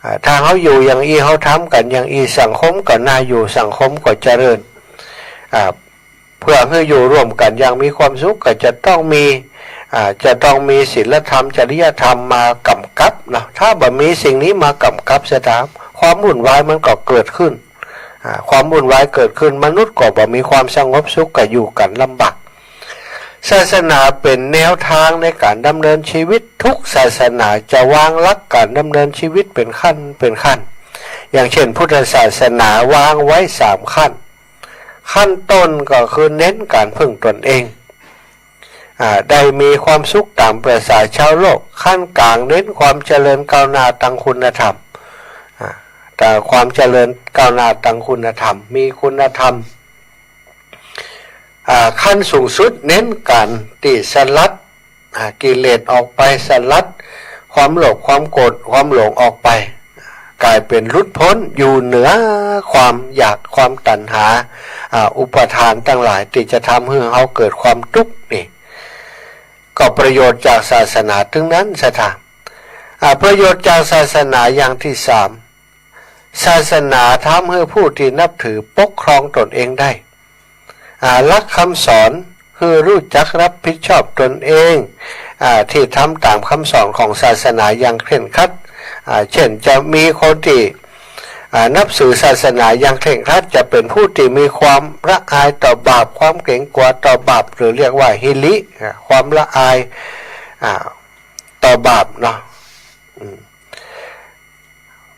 อ่า ถ้าเฮาอยู่อย่างอี้ เฮาทำกั๋นอย่างอี้ สังคมก็น่าอยู่ สังคมก็เจริญ อ่า เพื่อหื้ออยู่ร่วมกั๋นอย่างมีความสุข ก็จะต้องมี อ่า จะต้องมีศีลธรรม จริยธรรมมากำกับเนาะ ถ้าบ่มีสิ่งนี้มากำกับเสียต๋าม ความวุ่นวายมันก็เกิดขึ้น อ่า ความวุ่นวายเกิดขึ้น มนุษย์ก็บ่มีความสงบสุข ก็อยู่กั๋นลำบาก ศาสนาเป๋นแนวตางในก๋านดำเนินชีวิต ทุกศาสนาจะวางหลักก๋านดำเนินชีวิตเป๋นขั้นเป๋นขั้น อย่างเช่นพุทธศาสนาวางไว้สามขั้น ขั้นต้นก็คือเน้นก๋านพึ่งตนเอง อ่า ได้มีความสุขต๋ามประสาชาวโลก ขั้นก๋างเน้นความเจริญก้าวหน้าตางคุณธรรม อ่า แต่ความเจริญก้าวหน้าตางคุณธรรม มีคุณธรรม อ่า ขั้นสูงสุดเน้นก๋านตี้สลัด อ่า กิเลสออกไป สลัดความโลภ ความโกรธ ความหลงออกไป ก๋ายเป๋นหลุดป๊นอยู่เหนือความอยาก ความตัณหา อ่า อุปาทานตังหลายตี้จะทำหื้อเฮาเกิดความตุ๊กข์นี่ ก็ประโยชน์จากศาสนาตึงนั้นศรัทธา อ่า ประโยชน์จากศาสนาอย่างตี้สาม ศาสนาทำหื้อผู้ตี้นับถือปกครองตนเองได้ อ่า หลักกำสอนหื้อฮู้จักรับผิดชอบตนเอง อ่า ตี้ทำต๋ามกำสอนของศาสนาอย่างเคร่งครัด อ่า เช่นจะมีคนตี้ อ่า นับถือศาสนาอย่างเคร่งครัด จะเป๋นผู้ตี้มีความละอายต่อบาป ความเกรงกั๋วต่อบาป หรือเรียกว่าฮิริ อ่า ความละอาย อ่า ต่อบาปเนาะ อืม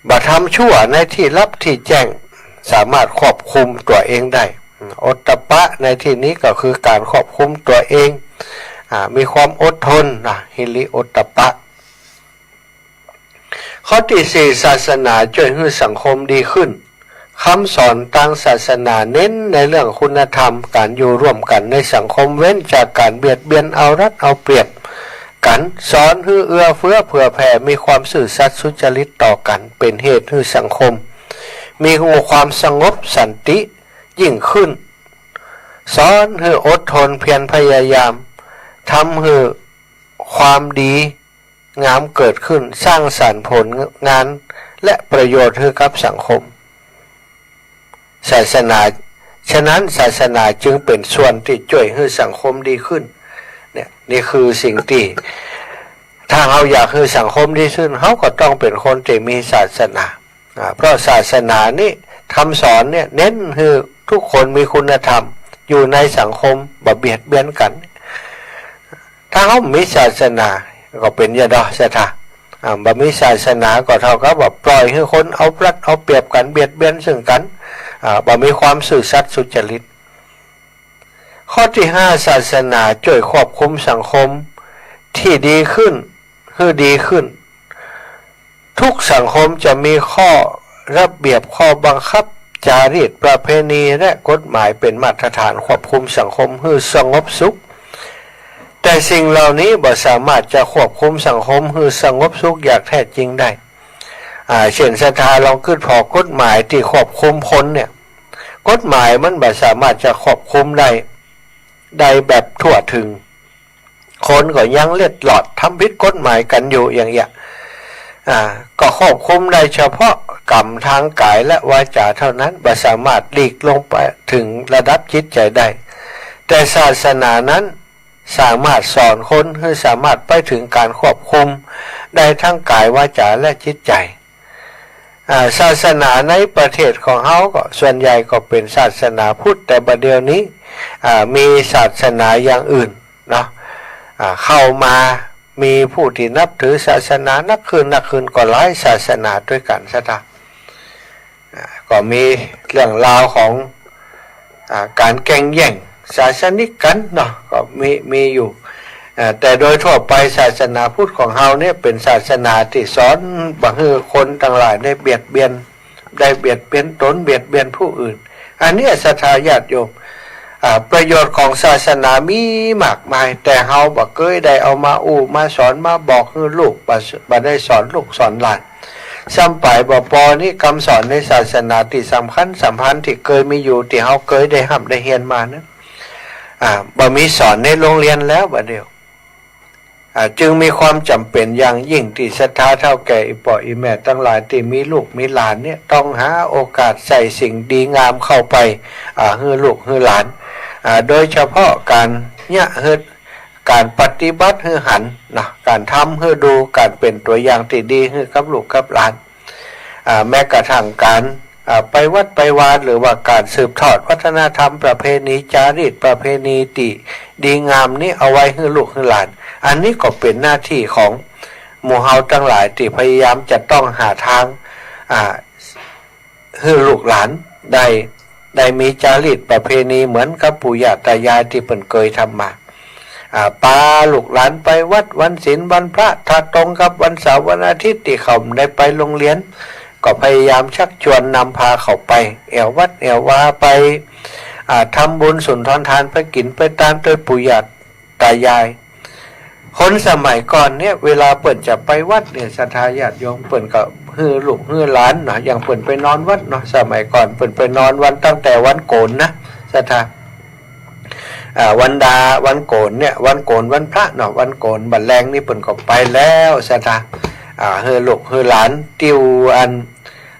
บ่ทำชั่วในตี้ลับตี้แจ้ง สามารถควบคุมตั๋วเองได้ อืม โอตตัปปะในตี้นี้ก็คือก๋านควบคุมตั๋วเอง อ่า มีความอดทนนะ ฮิริโอตตัปปะ ข้อตี้สี่ ศาสนาจ้วยหื้อสังคมดีขึ้น กำสอนตางศาสนาเน้นในเรื่องคุณธรรม ก๋านอยู่ร่วมกั๋นในสังคม เว้นจากก๋านเบียดเบียนเอารัดเอาเปรียบกั๋น สอนหื้อเอื้อเฟื้อเผื่อแผ่ มีความซื่อสัตย์สุจริตต่อกั๋น เป๋นเหตุหื้อสังคมมีความสงบสันติยิ่งขึ้น สอนหื้ออดทนเพียรพยายาม ทำหื้อความดี งามเกิดขึ้น สร้างสรรค์ผลงานและประโยชน์หื้อกับสังคม ศาสนา ฉะนั้นศาสนาจึงเป๋นส่วนตี้จ้วยหื้อสังคมดีขึ้น เนี่ย นี่คือสิ่งตี้ ถ้าเฮาอยากหื้อสังคมดีขึ้น เฮาก็ต้องเป๋นคนตี้มีศาสนา อ่า เพราะศาสนานี้ กำสอนเนี่ย เน้นหื้อทุกคนมีคุณธรรม อยู่ในสังคมบ่เบียดเบียนกั๋น ถ้าเฮาบ่มีศาสนา ก็เป๋นจะดอศรัทธา อ่า บ่มีศาสนาก็เท่ากับว่าปล่อยหื้อคนเอารัดเอาเปรียบกั๋น เบียดเบียนซึ่งกั๋น อ่า บ่มีความซื่อสัตย์สุจริต ข้อตี้ห้า ศาสนาจ้วยควบคุมสังคมตี้ดีขึ้น หื้อดีขึ้น ทุกสังคมจะมีข้อระเบียบ ข้อบังคับ จารีตประเพณี และกฎหมายเป๋นมาตรฐานควบคุมสังคมหื้อสงบสุข แต่สิ่งเหล่านี้บ่สามารถจะควบคุมสังคมหื้อสงบสุขอย่างแท้จริงได้ อ่า เช่น ศรัทธาลองกึ๊ดผ่อกฎหมายตี้ควบคุมคนเนี่ย กฎหมายมันบ่สามารถจะควบคุมได้ ได้แบบทั่วถึง คนก็ยังเล็ดลอดทำผิดกฎหมายกั๋นอยู่อย่างเงี้ย อ่า ก็ควบคุมได้เฉพาะกรรมทางกายและวาจาเท่านั้น บ่สามารถหลีกลงไปถึงระดับจิตใจ๋ได้ แต่ศาสนานั้นสามารถสอนคนหื้อสามารถไปถึงก๋านควบคุมได้ทั้งกาย วาจา และจิตใจ๋ อ่า ศาสนาในประเทศของเฮาก็ส่วนใหญ่ก็เป๋นศาสนาพุทธ แต่บ่าเดี่ยวนี้ อ่า มีศาสนาอย่างอื่นเนาะ อ่า เข้ามา มีผู้ตี้นับถือศาสนานักขึ้นนักขึ้นก็หลายศาสนาตวยกั๋น ศรัทธา อ่า ก็มีเรื่องราวของ อ่า ก๋านแก่งแย่งศาสนิกกั๋นเนาะ ก็มี มีอยู่ อ่า แต่โดยทั่วไปศาสนาพุทธของเฮาเนี่ยเป๋นศาสนาตี้สอนบ่หื้อคนตังหลายได้เบียดเบียน ได้เบียดเบียนตน เบียดเบียนผู้อื่น อันเนี้ยศรัทธาญาติโยม อ่า ประโยชน์ของศาสนามีมากมาย แต่เฮาบ่เกยได้เอามาอู้มาสอนมาบอกหื้อลูก บ่ บ่ได้สอนลูกสอนหลาน ซ้ำไปบ่ปอนี้กำสอนในศาสนาตี้สำคัญสำคัญตี้เกยมีอยู่ ตี้เฮาเกยได้ฮ่ำได้เฮียนมานั้น อ่า บ่มีสอนในโรงเรียนแล้วบ่าเดี่ยว อ่า จึงมีความจ๋ำเป๋นอย่างยิ่งตี้ศรัทธาเฒ่าแก่อี่ป้ออี่แม่ตังหลายตี้มีลูกมีหลานเนี่ย ต้องหาโอกาสใส่สิ่งดีงามเข้าไป อ่า หื้อลูกหื้อหลาน อ่า โดยเฉพาะก๋านเยียะหื้อ ก๋านปฏิบัติหื้อหันเนาะ ก๋านทำหื้อดู ก๋านเป๋นตั๋วอย่างตี้ดีหื้อกับลูกกับหลาน อ่า แม้กระทั่งก๋าน อ่า ไปวัดไปวา หรือว่าก๋านสืบทอดวัฒนธรรมประเพณี จารีตประเพณีตี้ดีงามนี้เอาไว้หื้อลูกหื้อหลาน อันนี้ก็เป๋นหน้าตี้ของหมู่เฮาตังหลายตี้พยายามจะต้องหาตาง อ่า หื้อลูกหลานได้ ได้มีจารีตประเพณีเหมือนกับปู่ย่าตายายตี้เปิ้นเกยทำมา อ่า ปาลูกหลานไปวัดวันศีลวันพระ ถ้าตรงกับวันเสาร์วันอาทิตย์ตี้เขาบ่ได้ไปโรงเรียน ก็พยายามชักจวนนำพาเขาไป แอ่ววัดแอ่ววา ไป อ่า ทำบุญสุนทรทาน ไปกิ๋นไปตานตวยปู่ย่าตายาย คนสมัยก่อนเนี่ย เวลาเปิ้นจะไปวัดเนี่ย ศรัทธาญาติโยม เปิ้นก็หื้อลูกหื้อหลานเนาะ อย่างเปิ้นไปนอนวัดเนาะ สมัยก่อนเปิ้นไปนอนวัน ตั้งแต่วันโก๋นนะ ศรัทธา อ่า วันดา วันโก๋นเนี่ย วันโก๋นวันพระเนาะ วันโก๋นบัดแลงนี่เปิ้นก็ไปแล้ว ศรัทธา อ่า หื้อลูกหื้อหลาน ติวอัน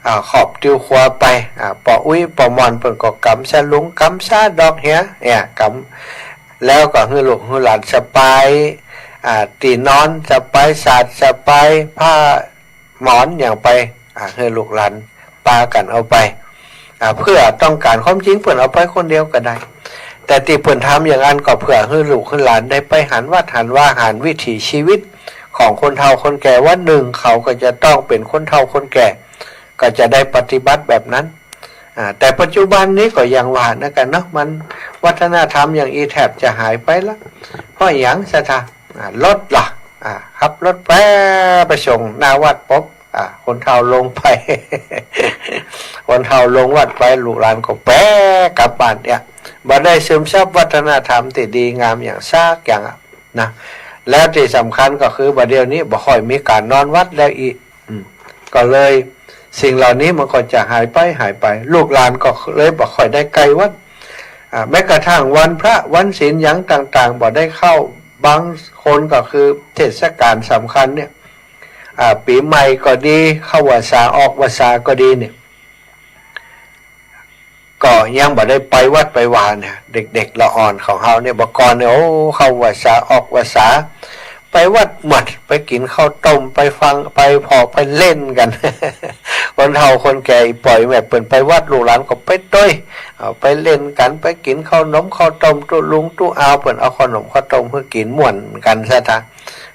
อ่า ครอบติวครัวไป อ่า ป้ออุ๊ยป้อหม่อนเปิ้นก็ก๋ำสะหลุง ก๋ำสะดอกเหีย เนี่ย ก๋ำ แล้วก็หื้อลูกหื้อหลานสะปาย อ่า ตี้นอน สะปายสาด สะปายผ้าหมอนหยังไป อ่า หื้อลูกหลานปากั๋นเอาไป อ่า เพื่อต้องก๋าน ความจริงเปิ้นเอาไปคนเดียวก็ได้ แต่ตี้เปิ้นทำอย่างอั้นก็เพื่อหื้อลูกหื้อหลานได้ไปหันวัดหันวา หันวิถีชีวิตของคนเฒ่าคนแก่ วันนึ่งเขาก็จะต้องเป๋นคนเฒ่าคนแก่ ก็จะได้ปฏิบัติแบบนั้น อ่า แต่ปัจจุบันนี้ก็อย่างว่านะกั๋นเนาะ มันวัฒนธรรมอย่างอี้แทบจะหายไปละ เพราะหยัง ศรัทธา อ่า รถล่ะ อ่า ขับรถไป ไปส่งหน้าวัดปุ๊บ อ่า คนเฒ่าลงไป คนเฒ่าลงวัดไป ลูกหลานก็แป๊กลับบ้านเนี่ย บ่ได้ซึมซับวัฒนธรรมตี้ดีงามอย่างสักอย่างอะนะ แล้วตี้สำคัญก็คือบ่าเดี่ยวนี้บ่ค่อยมีก๋านนอนวัดแล้วอี้ อืม ก็เลยสิ่งเหล่านี้มันก็จะหายไป หายไป ลูกหลานก็เลยบ่ค่อยได้ใก้วัด อ่า แม้กระทั่งวันพระวันศีลหยังต่างๆ บ่ได้เข้า บางคนก็คือเทศกาลสำคัญเนี่ย อ่า ปี๋ใหม่ก็ดี เข้าพรรษาออกพรรษาก็ดีเนี่ย ก็ยังบ่ได้ไปวัดไปวาเนี่ย เด็กๆ ละอ่อนของเฮาเนี่ย บ่าก่อนเนี่ย โอ้ เข้าพรรษาออกพรรษา ไปวัดหมด ไปกิ๋นข้าวต้ม ไปฟัง ไปผ่อ ไปเล่นกั๋น คนเฒ่าคนแก่ อี่ป้ออี่แม่เปิ้นไปวัด ลูกหลานก็ไปตวย เอาไปเล่นกั๋น ไปกิ๋นข้าวหนมข้าวต้ม ตุ๊ลุงตุ๊อาวเปิ้นเอาข้าวหนมข้าวต้มหื้อกิ๋น ม่วนกั๋น ศรัทธา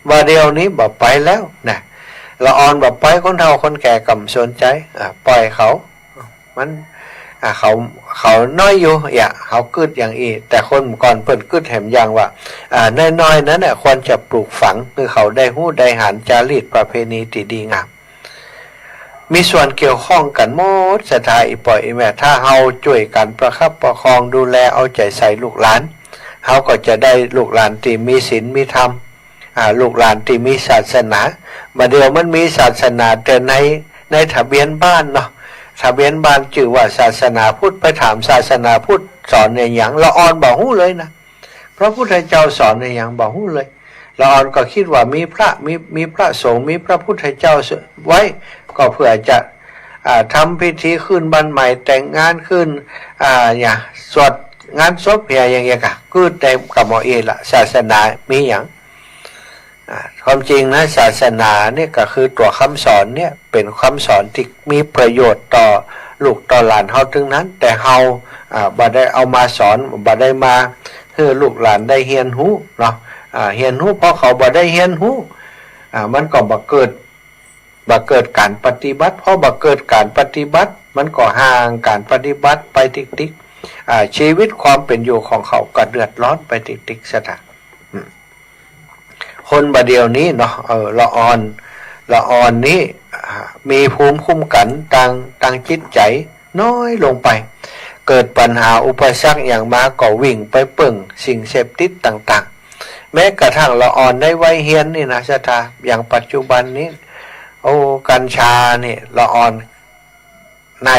บ่าเดี่ยวนี้บ่ไปแล้วนะ ละอ่อนบ่ปล่อยคนเฒ่าคนแก่ก่ำสนใจ๋ อ่า ปล่อยเขา มัน อ่า เขา เขาน้อยอยู่ อย่า เขากึ๊ดอย่างอี้ แต่คนก่อนเปิ้นกึ๊ดแหมอย่างว่า อ่า น้อยๆ นั้นน่ะ ควรจะปลูกฝัง หื้อเขาได้ฮู้ได้หันจารีตประเพณีตี้ดีงาม มีส่วนเกี่ยวข้องกั๋นหมด ศรัทธาอี่ป้ออี่แม่ ถ้าเฮาจ้วยกั๋นประคับประคองดูแลเอาใจ๋ใส่ลูกหลาน เฮาก็จะได้ลูกหลานตี้มีศีลมีธรรม อ่า ลูกหลานตี้มีศาสนา บ่าเดี่ยวมันมีศาสนาแต่ใน ในทะเบียนบ้านเนาะ ทะเบียนบ้านจื้อว่าศาสนาพุทธ ไปถามศาสนาพุทธสอนอะหยัง ละอ่อนบ่ฮู้เลยนะ พระพุทธเจ้าสอนอะหยังบ่ฮู้เลย ละอ่อนก็กึ๊ดว่ามีพระ มี มีพระสงฆ์ มีพระพุทธเจ้าไว้ ก็เปื้อจะ อ่า ทำพิธีขึ้นบ้านใหม่ แต่งงานขึ้น อ่า อย่างสวดงานศพเหียอย่างเงี้ยก่ะ กึ๊ดได้ก่ำเอาอี้ละ ศาสนามีหยัง อ่า ความจริงนะ ศาสนาเนี่ยก็คือตั๋วกำสอนเนี่ย เป๋นกำสอนตี้มีประโยชน์ต่อลูกต่อหลานเฮาตึงนั้น แต่เฮา อ่า บ่ได้เอามาสอน บ่ได้มาหื้อลูกหลานได้เฮียนฮู้เนาะ อ่า เฮียนฮู้ เพราะเขาบ่ได้เฮียนฮู้ อ่า มันก็บ่เกิด บ่เกิดก๋านปฏิบัติ พอบ่เกิดก๋านปฏิบัติ มันก็ห่างก๋านปฏิบัติไปติ๊กๆ อ่า ชีวิตความเป๋นอยู่ของเขาก็เดือดร้อนไปติ๊กๆ ศรัทธา อืม คนบ่าเดี่ยวนี้เนาะ เออ ละอ่อน ละอ่อนนี้ อ่า มีภูมิคุ้มกั๋นตาง ตางจิตใจ๋น้อยลงไป เกิดปัญหาอุปสรรคหยังมาก็วิ่งไปเปิ้งสิ่งเสพติดต่างๆ แม้กระทั่งละอ่อนในวัยเฮียนนี่นะ ศรัทธา อย่างปัจจุบันนี้ โอ้ กัญชานี่ ละอ่อน ใน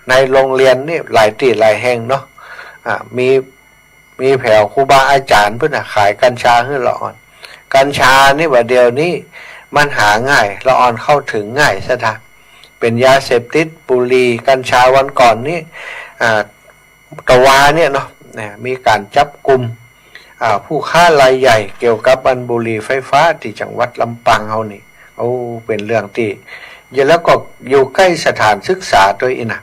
ในโรงเรียนนี่ หลายตี้หลายแห่งเนาะ อ่า มี มีแผวครูบาอาจ๋ารย์เปิ้นน่ะ ขายกัญชาหื้อละอ่อน กัญชานี่บ่าเดี่ยวนี้มันหาง่าย ละอ่อนเข้าเถิงง่าย ศรัทธา เป๋นยาเสพติด บุหรี่ กัญชา วันก่อนนี้ อ่า ตะวาเนี่ยเนาะ เนี่ย มีก๋านจับกุม อ่า ผู้ค้ารายใหญ่เกี่ยวกับอันบุหรี่ไฟฟ้าตี้จังหวัดลำปางเฮานี่ โอ้ เป๋นเรื่องตี้ แล้วก็อยู่ใก้สถานศึกษาตวยอี้นะ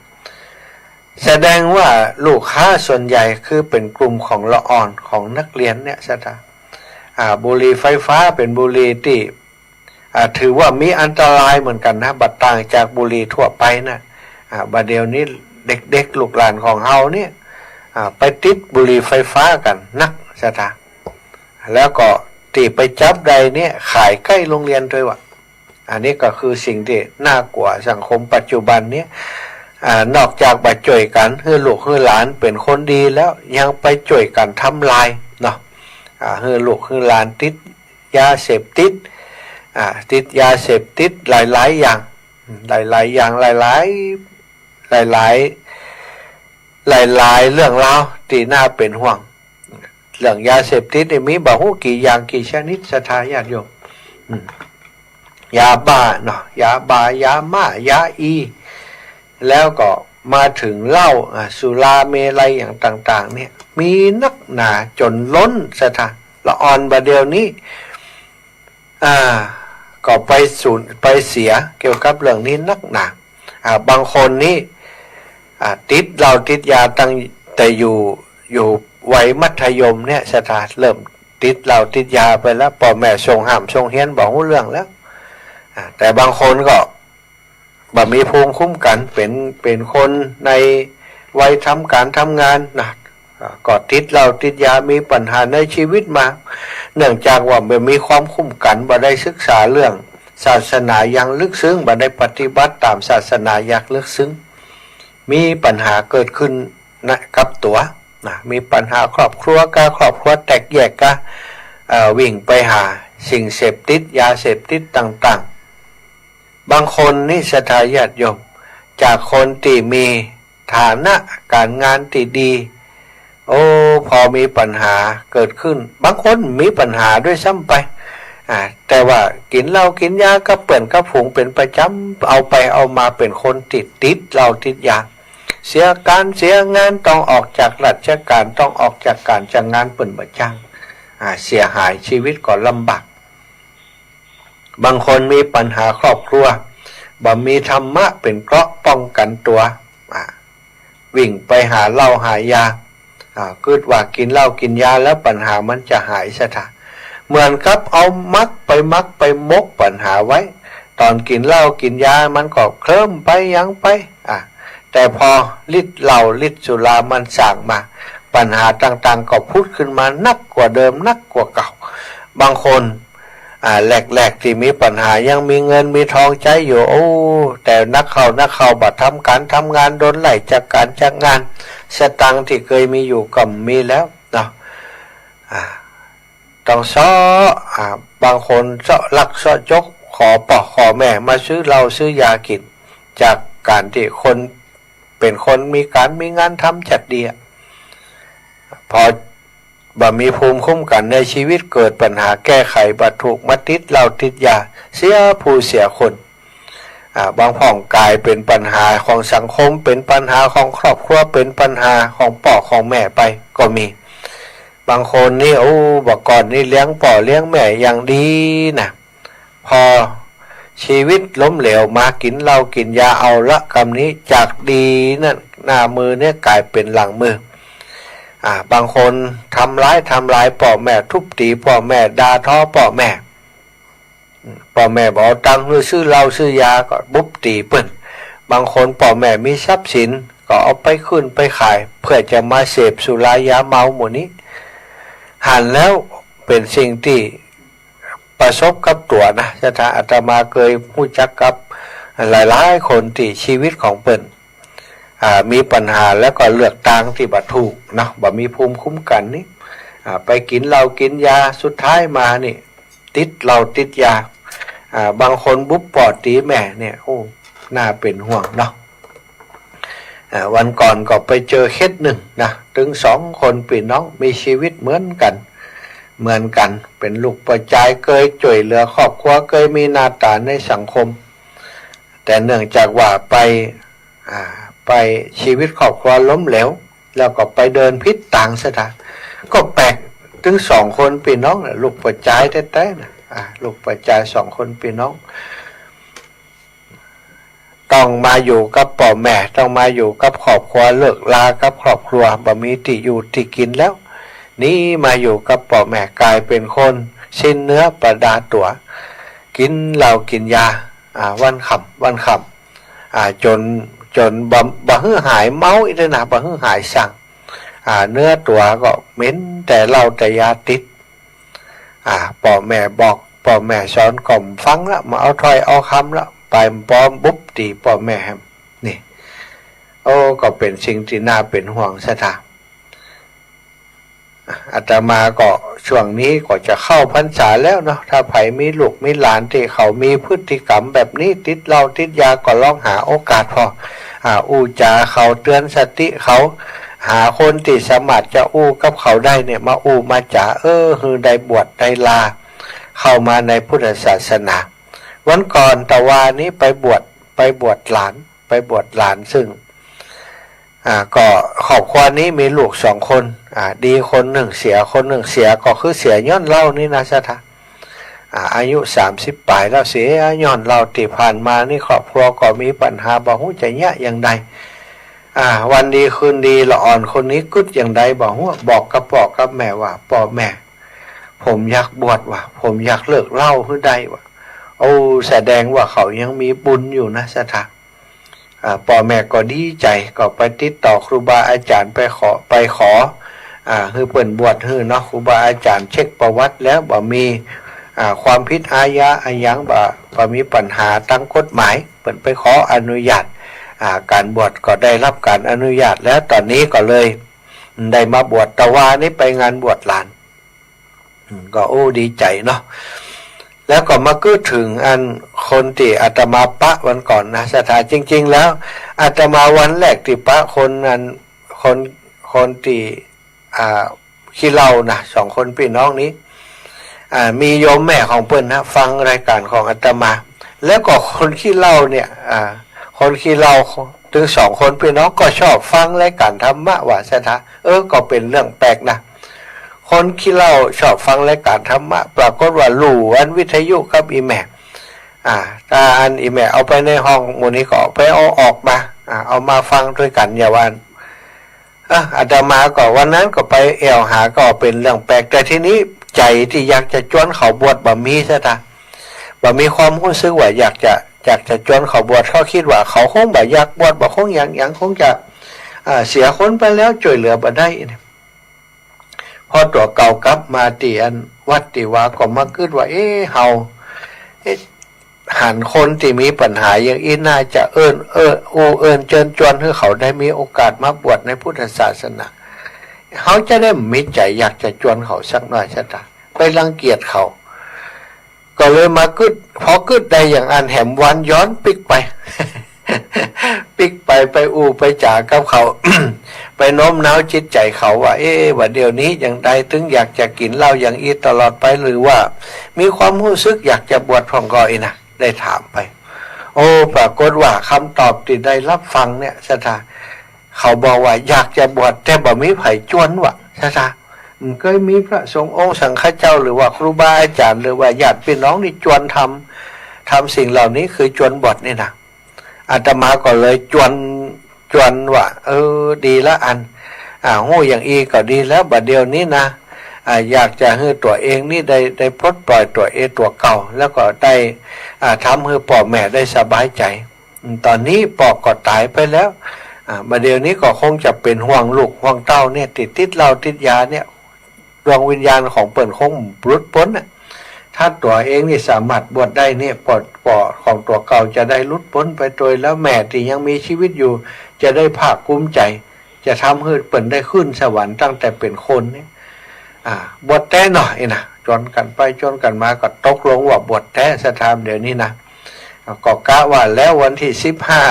แสดงว่าลูกค้าส่วนใหญ่คือเป๋นกลุ่มของละอ่อน ของนักเรียนเนี่ย ศรัทธา อ่า บุหรี่ไฟฟ้าเป๋นบุหรี่ตี้ อ่า ถือว่ามีอันตรายเหมือนกั๋นนะ บ่ต่างจากบุหรี่ทั่วไปนะ อ่า บ่าเดี่ยวนี้เด็กๆ ลูกหลานของเฮาเนี่ย อ่า ไปติดบุหรี่ไฟฟ้ากั๋นนัก ศรัทธา แล้วก็ตี้ไปจับได้เนี่ย ขายใก้โรงเรียนตวยว่ะ อันนี้ก็คือสิ่งตี้น่ากลัว สังคมปัจจุบันเนี่ย อ่า นอกจากบ่จ้วยกั๋นหื้อลูกหื้อหลานเป๋นคนดีแล้ว ยังไปจ้วยกั๋นทำลายเนาะ อ่า หื้อลูกหื้อหลานติดยาเสพติด อ่า ติดยาเสพติดหลายๆ อย่าง หลายๆ อย่าง หลายๆ หลายๆ หลายๆ เรื่องราวตี้น่าเป๋นห่วง เรื่องยาเสพติดนี่มีบ่ฮู้กี่อย่างกี่ชนิด ศรัทธาญาติโยม อืม ยาบ้าเนาะ ยาบ้า ยาม้า ยาอี แล้วก็มาเถิงเหล้า อ่า สุราเมรัยอย่างต่างๆ เนี่ย มีนักหนาจ๋นล้น ศรัทธา ละอ่อนบ่าเดี่ยวนี้ อ่า ก็ไปสูญไปเสียเกี่ยวกับเรื่องนี้นักหนา อ่า บางคนนี่ อ่า ติดเหล้าติดยาตั้งแต่อยู่ อยู่วัยมัธยมเนี่ย ศรัทธา เริ่มติดเหล้าติดยาไปแล้ว ป้อแม่ส่งห้ามส่งเฮียนบ่ฮู้เรื่องแล้ว อ่า แต่บางคนก็ บ่มีภูมิคุ้มกั๋น เป๋น เป๋นคนในวัยทำก๋านทำงานนะ อ่า ก็ติดเหล้าติดยา มีปัญหาในชีวิตมา เนื่องจากว่าบ่มีความคุ้มกั๋น บ่ได้ศึกษาเรื่องศาสนาอย่างลึกซึ้ง บ่ได้ปฏิบัติต๋ามศาสนาอย่างลึกซึ้ง มีปัญหาเกิดขึ้นนะ กับตั๋วนะ มีปัญหาครอบครัวกา ครอบครัวแตกแยกกา เอ่อ วิ่งไปหาสิ่งเสพติด ยาเสพติดต่างๆ บางคนนี่ ศรัทธาญาติโยม จากคนตี้มีฐานะก๋านงานตี้ดี โอ้ พอมีปัญหาเกิดขึ้น บางคนมีปัญหาด้วยซ้ำไป อ่า แต่ว่ากิ๋นเหล้ากิ๋นยากับเปื้อนกับฝูงเป๋นประจ๋ำ เอาไปเอามาเป๋นคนตี้ติดเหล้าติดยา เสียก๋านเสียงาน ต้องออกจากราชก๋าน ต้องออกจากก๋านจากงาน เปิ้นบ่จ้าง อ่า เสียหาย ชีวิตก็ลำบาก บางคนมีปัญหาครอบครัว บ่มีธรรมะเป๋นเกราะป้องกั๋นตั๋ว อ่า วิ่งไปหาเหล้าหายา อ่า กึ๊ดว่ากิ๋นเหล้ากิ๋นยาแล้วปัญหามันจะหาย ศรัทธา เหมือนกับเอาหมากไปหมก ไปหมกปัญหาไว้ ต๋อนกิ๋นเหล้ากิ๋นยามันก็เคลิ้มไปหยังไป อ่ะ แต่พอฤทธิ์เหล้าฤทธิ์สุรามันส่างมา ปัญหาต่างๆ ก็ผุดขึ้นมาหนักกว่าเดิม หนักกว่าเก่า บางคน อ่า แรกๆ ตี้มีปัญหายังมีเงินมีทองใจ๊อยู่ โอ้ แต่นักเข้านักเข้า บ่ทำก๋านทำงาน โดนไล่จากก๋านจากงาน สตางค์ตี้เกยมีอยู่ก็บ่มีแล้วเนาะ อ่า ต้องเซาะ อ่า บางคนเซาะลักเซาะจก ขอป้อขอแม่มาซื้อเหล้าซื้อยากิ๋น จากก๋านตี้คน เป๋นคนมีก๋านมีงานทำจัดดีอะ พอบ่มีภูมิคุ้มกั๋นในชีวิต เกิดปัญหาแก้ไขบ่ถูก มาติดเหล้าติดยา เสียผู้เสียคน อ่า บางพ่องก๋ายเป๋นปัญหาของสังคม เป๋นปัญหาของครอบครัว เป๋นปัญหาของป้อของแม่ไปก็มี บางคนนี่ โอ้ บ่าก่อนนี่เลี้ยงป้อเลี้ยงแม่อย่างดีนะ พอชีวิตล้มเหลวมากิ๋นเหล้ากิ๋นยาเอาละ กำนี้จากดีนั้น หน้ามือเนี่ยก๋ายเป๋นหลังมือ อ่า บางคนทำร้าย ทำลายป้อแม่ ทุบตี๋ป้อแม่ ด่าทอป้อแม่ ป้อแม่บ่เอาตังค์หื้อซื้อเหล้าซื้อยาก็บุบตี๋เปิ้น บางคนป้อแม่มีทรัพย์สินก็เอาไปขึ้นไปขาย เปื้อจะมาเสพสุรายาเมาหมู่นี้ หันแล้วเป๋นสิ่งตี้ ประสบกับตั๋วนะ ศรัทธา อาตมาเกยฮู้จักกับหลายๆ คนตี้ชีวิตของเปิ้น อ่า มีปัญหาแล้วก็เลือกตางตี้บ่ถูกเนาะ บ่มีภูมิคุ้มกั๋นนี่ อ่า ไปกิ๋นเหล้ากิ๋นยา สุดท้ายมานี่ ติดเหล้าติดยา อ่า บางคนบุบป้อตี๋แม่เนี่ย โอ้ น่าเป๋นห่วงเนาะ อ่า วันก่อนก็ไปเจอเคสนึ่งนะ ตึงสองคนปี้น้องมีชีวิตเหมือนกั๋น เหมือนกั๋น เป๋นลูกป้อจาย เกยจ้วยเหลือครอบครัว เกยมีหน้าต๋าในสังคม แต่เนื่องจากว่าไป อ่า ไปชีวิตครอบครัวล้มเหลว แล้วก็ไปเดินผิดตางซะ ก็แปลก ตึงสองคนปี้น้องน่ะ ลูกป้อจายแต๊ๆ น่ะ อ่า ลูกป้อจายสองคนปี้น้อง ต้องมาอยู่กับป้อแม่ ต้องมาอยู่กับครอบครัว เลิกลากับครอบครัว บ่มีตี้อยู่ตี้กิ๋นแล้ว หนีมาอยู่กับป้อแม่ ก๋ายเป๋นคนสิ้นเนื้อประดาตั๋ว กิ๋นเหล้ากิ๋นยา อ่า วันค่ำวันค่ำ อ่า จ๋น จ๋นบ่ บ่หื้อหายเมาอี้เลยนะ บ่หื้อหายซัง อ่า เนื้อตั๋วก็เหม็นแต่เหล้าแต่ยาติด อ่า ป้อแม่บอก ป้อแม่สอนก็บ่ฟังละ บ่เอาถ้อยเอาคำละ ไปปลอมบุบตี๋ป้อแม่แหม นี่ โอ้ ก็เป๋นสิ่งตี้น่าเป๋นห่วง ศรัทธา อาตมาก็ช่วงนี้ก็จะเข้าพรรษาแล้วเนาะ ถ้าใผมีลูกมีหลานตี้เขามีพฤติกรรมแบบนี้ ติดเหล้าติดยา ก็ลองหาโอกาสผ่อ อ่า อู้จ๋าเขา เตื๋อนสติเขา หาคนตี้สามารถจะอู้กับเขาได้เนี่ย มาอู้มาจ๋า เออ หื้อได้บวชได้ลา เข้ามาในพุทธศาสนา วันก่อนตะวานี้ไปบวช ไปบวชหลาน ไปบวชหลาน ซึ่ง อ่า ก็ครอบครัวนี้มีลูกสองคน อ่า ดีคนนึ่ง เสียคนนึ่ง เสียก็คือเสียย้อนเหล้านี่นะ ศรัทธา อ่า อายุสามสิบป๋ายแล้ว เสียย้อนเหล้า ตี้ผ่านมานี่ครอบครัวก็มีปัญหา บ่ฮู้จะเยียะอย่างใด อ่า วันดีคืนดี ละอ่อนคนนี้กึ๊ดอย่างใดบ่ฮู้ บอกกับป้อกับแม่ว่า ป้อแม่ ผมอยากบวชว่ะ ผมอยากเลิกเหล้าหื้อได้ว่ะ โอ้ แสดงว่าเขายังมีบุญอยู่นะ ศรัทธา อ่า ป้อแม่ก็ดีใจ๋ ก็ไปติดต่อครูบาอาจ๋ารย์ ไปขอ ไปขอ อ่า หื้อเปิ้นบวชหื้อเนาะ ครูบาอาจ๋ารย์เช็คประวัติแล้วบ่มี อ่า ความผิดอาญาอะหยัง บ่ บ่มีปัญหาตางกฎหมาย เปิ้นไปขออนุญาต อ่า ก๋านบวชก็ได้ฮับก๋านอนุญาตแล้ว ต๋อนนี้ก็เลยได้มาบวช ตะวานี้ไปงานบวชหลาน อืม ก็ โอ้ ดีใจ๋เนาะ แล้วก็มากู้เถิงอันคนตี้อาตมาปะวันก่อนนะ ศรัทธา จริงๆ แล้ว อาตมาวันแรกตี้ปะคนอัน คน คนตี้ อ่า ขี้เหล้านะ สองคนปี้น้องนี้ อ่า มีโยมแม่ของเปิ้นนะ ฟังรายก๋านของอาตมา แล้วก็คนขี้เหล้าเนี่ย อ่า คนขี้เหล้าตึงสองคนปี้น้องก็ชอบฟังรายก๋านธรรมะว่ะ ศรัทธา เออ ก็เป๋นเรื่องแปลกนะ คนขี้เหล้าชอบฟังรายก๋านธรรมะ ปรากฏว่าลู่อันวิทยุกับอี่แม่ อ่า ถ้าอันอี่แม่เอาไปในห้องหมู่นี้ก็ไปเอาออกมา อ่า เอามาฟังตวยกั๋น อย่าว่าอั้น อ่ะ อาตมาก็วันนั้นก็ไปแอ่วหา ก็เป๋นเรื่องแปลก แต่ทีนี้ใจ๋ตี้อยากจะจวนเขาบวชบ่มี ศรัทธา บ่มีความฮู้สึกว่าอยากจะ อยากจะจวนเขาบวช เขากึ๊ดว่าเขาคงบ่อยากบวช บ่คงหยังหยัง คงจะ อ่า เสียคนไปแล้ว จ้วยเหลือบ่ได้ พอตั๋วเก่ากลับมาตี้อันวัดตี้วา ก็มากึ๊ดว่า เอ๊ะ เฮา เอ๊ะ หันคนตี้มีปัญหาอย่างอี้น่าจะเอิ้น เอิ้น อู้เอิ้นเจิญจวน หื้อเขาได้มีโอกาสมาบวชในพุทธศาสนา เฮาจะได้มีใจ๋อยากจะจวนเขาสักหน้อยซะตา ไปรังเกียจเขา ก็เลยมากึ๊ด พอกึ๊ดได้อย่างอั้นแหมวันย้อนปิ๊กไป ปิ๊กไป ไปอู้ไปจ๋ากับเขา ไปโน้มน้าวจิตใจ๋เขาว่า เอ๊ะ บ่าเดี๋ยวนี้จั่งใดตึงอยากจะกิ๋นเหล้าอย่างอี้ตลอดไป หรือว่ามีความฮู้สึกอยากจะบวชพ่องก่อ อี้นะ ได้ถามไป โอ้ ปรากฏว่ากำตอบตี้ได้ฮับฟังเนี่ย ศรัทธา เขาบอกว่าอยากจะบวช แต่บ่มีใผจวนว่ะ ศรัทธา บ่เกยมีพระสงฆ์องค์สังฆเจ้า หรือว่าครูบาอาจ๋ารย์ หรือว่าญาติปี้น้องนี่จวนทำ ทำสิ่งเหล่านี้คือจวนบวชนี่นะ อาตมาก็เลยจวน จวนว่า เออ ดีละอั้น อ่า ฮู้อย่างอี้ก็ดีแล้ว บ่าเดี๋ยวนี้นะ อ่า อยากจะหื้อตั๋วเองนี่ได้ ได้ปลดปล่อยตั๋วเองตั๋วเก่า แล้วก็ได้ อ่า ทำหื้อป้อแม่ได้สบายใจ๋ อืม ต๋อนนี้ป้อก็ต๋ายไปแล้ว อ่า บ่าเดี๋ยวนี้ก็คงจะเป๋นห่วงลูกห่วงเต้าเนี่ย ตี้ติดเหล้าติดยาเนี่ย ดวงวิญญาณของเปิ้นคงหลุดป๊นน่ะ ถ้าตั๋วเองนี่สามารถบวชได้เนี่ย ป้อ ป้อของตั๋วเก่าจะได้หลุดป๊นไปตวย แล้วแม่ตี้ยังมีจีวิตอยู่ จะได้ภาคภูมิใจ๋ จะทำหื้อเปิ้นได้ขึ้นสวรรค์ตั้งแต่เป๋นคนเนี่ย อ่า บวชแต๊หน้อ อี้นะ จวนกั๋นไปจวนกั๋นมาก็ตกลงว่าบวชแต๊ ศรัทธา เดี๋ยวนี้นะ ก็กะว่าแล้ววันตี้สิบห้า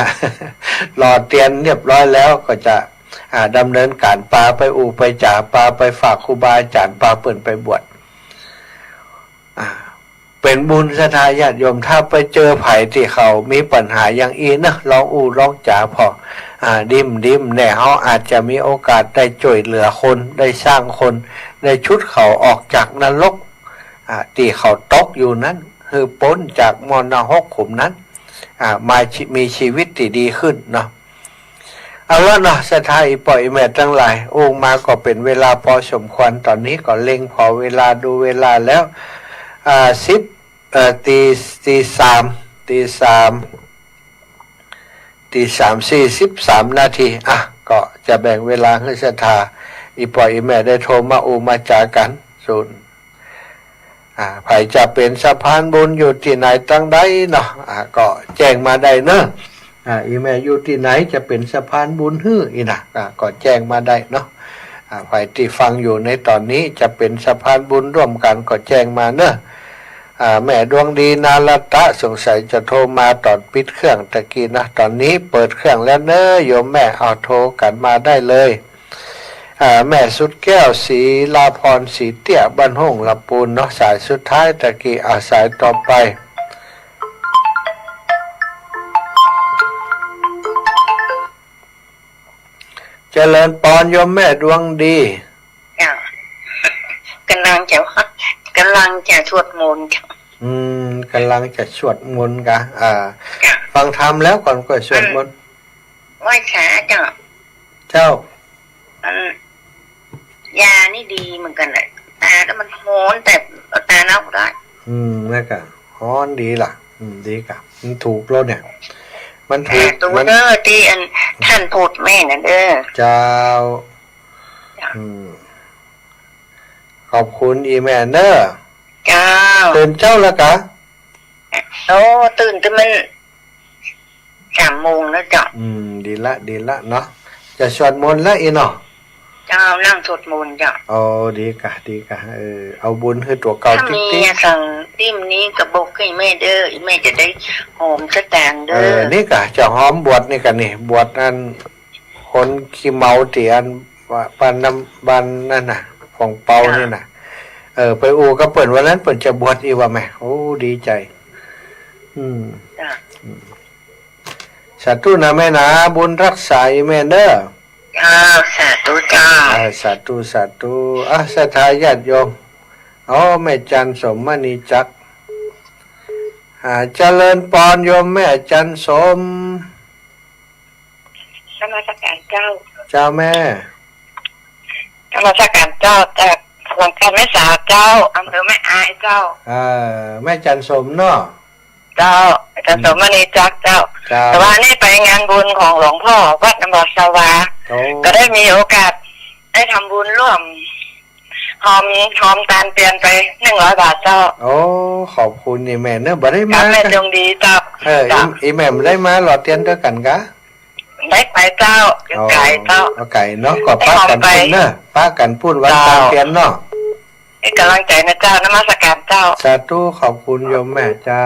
หล่อเตียนเรียบร้อยแล้วก็จะ อ่า ดำเนินก๋านปาไปอู้ไปจ๋า ปาไปฝากครูบาอาจ๋ารย์ ปาเปิ้นไปบวช อ่า เป๋นบุญ ศรัทธาญาติโยม ถ้าไปเจอใผตี้เขามีปัญหาอย่างอี้นะ ลองอู้ลองจ๋าผ่อ อ่า ดีมดีม แน่เฮาอาจจะมีโอกาสได้จ้วยเหลือคน ได้สร้างคน ได้ชุบเขาออกจากนรก อ่า ตี้เขาตกอยู่นั้น หื้อป๊นจากมรณะหกขุมนั้น อ่า มาชี มีจีวิตตี้ดีขึ้นเนาะ เอาละเนาะ ศรัทธาอี่ป้ออี่แม่ตังหลาย อู้มาก็เป๋นเวลาปอสมควร ต๋อนนี้ก็เล็งผ่อเวลา ดูเวลาแล้ว อ่า สิบ เอ่อ ตี ตีสาม ตีสาม ตีสาม สี่สิบสามนาที อ่ะ ก็จะแบ่งเวลาหื้อศรัทธาอี่ป้ออี่แม่ได้โทรมาอู้มาจ๋ากั๋น ส่วน อ่า ใผจะเป๋นสะพานบุญอยู่ตี้ไหนตังใดเนาะ อ่า ก็แจ้งมาได้เนาะ อ่า อี่แม่อยู่ตี้ไหนจะเป๋นสะพานบุญหื้ออี้นะ อ่า ก็แจ้งมาได้เนาะ อ่า ใผตี้ฟังอยู่ในต๋อนนี้จะเป๋นสะพานบุญร่วมกั๋นก็แจ้งมาเนาะ อ่า แม่ดวงดีนารัตตะ สงสัยจะโทรมาต๋อนปิดเครื่องตะกี้นะ ต๋อนนี้เปิดเครื่องแล้วเนาะ โยมแม่ เอาโทรกั๋นมาได้เลย อ่า แม่สุดแก้ว ศรีลาภรณ์ ศรีเตี้ย บ้านห้องลำปูนเนาะ สายสุดท้ายตะกี้ อ่า สายต่อไป เจริญปอนโยมแม่ดวงดี เจ้า ก๋ำลังจะ ก๋ำลังจะสวดมนต์เจ้า อืม ก๋ำลังจะสวดมนต์กะ อ่า เจ้า ฟังธรรมแล้วก่อนก็สวดมนต์ อัน ไหว้สาเจ้า เจ้า อัน ยานี่ดีเหมือนกั๋นแหละ ต๋าก็มันฮ้อน แต่ต๋าเนาได้ อืม แล้วก็ฮ้อนดีล่ะ อืม ดีกะ มันถูกแล้วเนี่ย มันถูก สาธุ มัน เด้อ ตี้อันต้านโพธิ์แม่น่ะเด้อ เจ้า เจ้า อืม ขอบคุณอี่แม่เนาะ เจ้า ตื่นเจ๊าแล้วกะ โอ้ ตื่นแต่มันสามโมงแล้วเจ้า อืม ดีละ ดีละเนาะ จะสวดมนต์ละอี่เนาะ เจ้า นั่งสวดมนต์เจ้า โอ้ ดีกะ ดีกะ เออ เอาบุญหื้อตั๋วเก่า ถ้ามี ติ๊กๆ อะสังตี้นี้ก็บอกหื้อแม่เด้อ อี่แม่จะได้หอมสตางค์เด้อ เออ นี่กะ จะหอมบวชนี่กะนี่ บวชอัน คนขี้เมาตี้อัน บ้านน้ำ บ้านนั่นน่ะ ของเปานี่น่ะ เออ ไปอู้กับเปิ้นวันนั้นเปิ้นจะบวชอี่ว่าแม่ โอ้ ดีใจ๋ อืม จ้ะ อืม สาธุนะแม่นะ บุญฮักษาอี่แม่เนาะ เจ้า สาธุเจ้า อ่า สาธุ สาธุ อ่ะ ศรัทธาญาติโยม อ๋อ แม่จันทร์สมมณีจักร อ่า เจริญปอนโยมแม่จันทร์สม นมัสการเจ้า เจ้าแม่ นมัสการเจ้า จาก สังกัดแม่สาเจ้า อำเภอแม่อายเจ้า เออ แม่จันทร์สมเนาะ เจ้า อาจารย์สมมณีจักรเจ้า เจ้า แต่ว่านี่ไปงานบุญของหลวงพ่อวัดน้ำบาสวา โอ้ ก็ได้มีโอกาสได้ทำบุญร่วม ฮอม ฮอมตานเตียนไปหนึ่งร้อยบาทเจ้า โอ้ ขอบคุณนี่แม่เนอะ บ่ได้มา ครับ แม่จงดีเจ้า เออ เจ้า อี อีแม่บ่ได้มาหล่อเตียนด้วยกั๋นกา ได้ไปเจ้า อยู่ไก๋เจ้า อ๋อ ไก๋เนาะ ก็ปะกั๋นปุ้นเนอะ ได้ฮอมไป ปะกั๋นปุ้นวัน เจ้า ตานเตียนเนาะ ให้ก๋ำลังใจ๋นะเจ้า นมัสการเจ้า สาธุ ขอบคุณโยมแม่เจ้า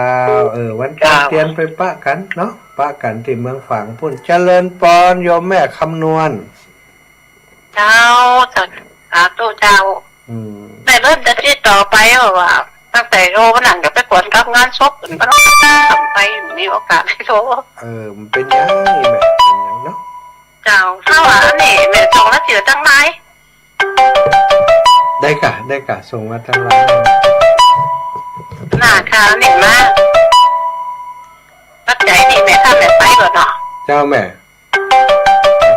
เออ วันตานเตียนไปปะกั๋นเนาะ ปะกั๋นตี้เมืองฝางปุ้น เจริญปอน โยมแม่คำนวณ เจ้า สาธุเจ้า อืม แม่เริ่มจะติดต่อไปว่า ตั้งแต่โทรมานั่นก็ไปกวนกับงานศพอื่นมาแล้ว ไปมีโอกาสได้โทร เออ มันเป๋นหยังนี่แม่ เป๋นหยังเนาะ เจ้า ถ้าว่าอันนี้แม่ส่งรายจื้อตังไลน์ ได้ก่ะ ได้ก่ะ ส่งมาตังไลน์ น่าค่ะ นี่มา ปัจจัยนี่แม่ ถ้าแม่ไปก่อนเนาะ เจ้าแม่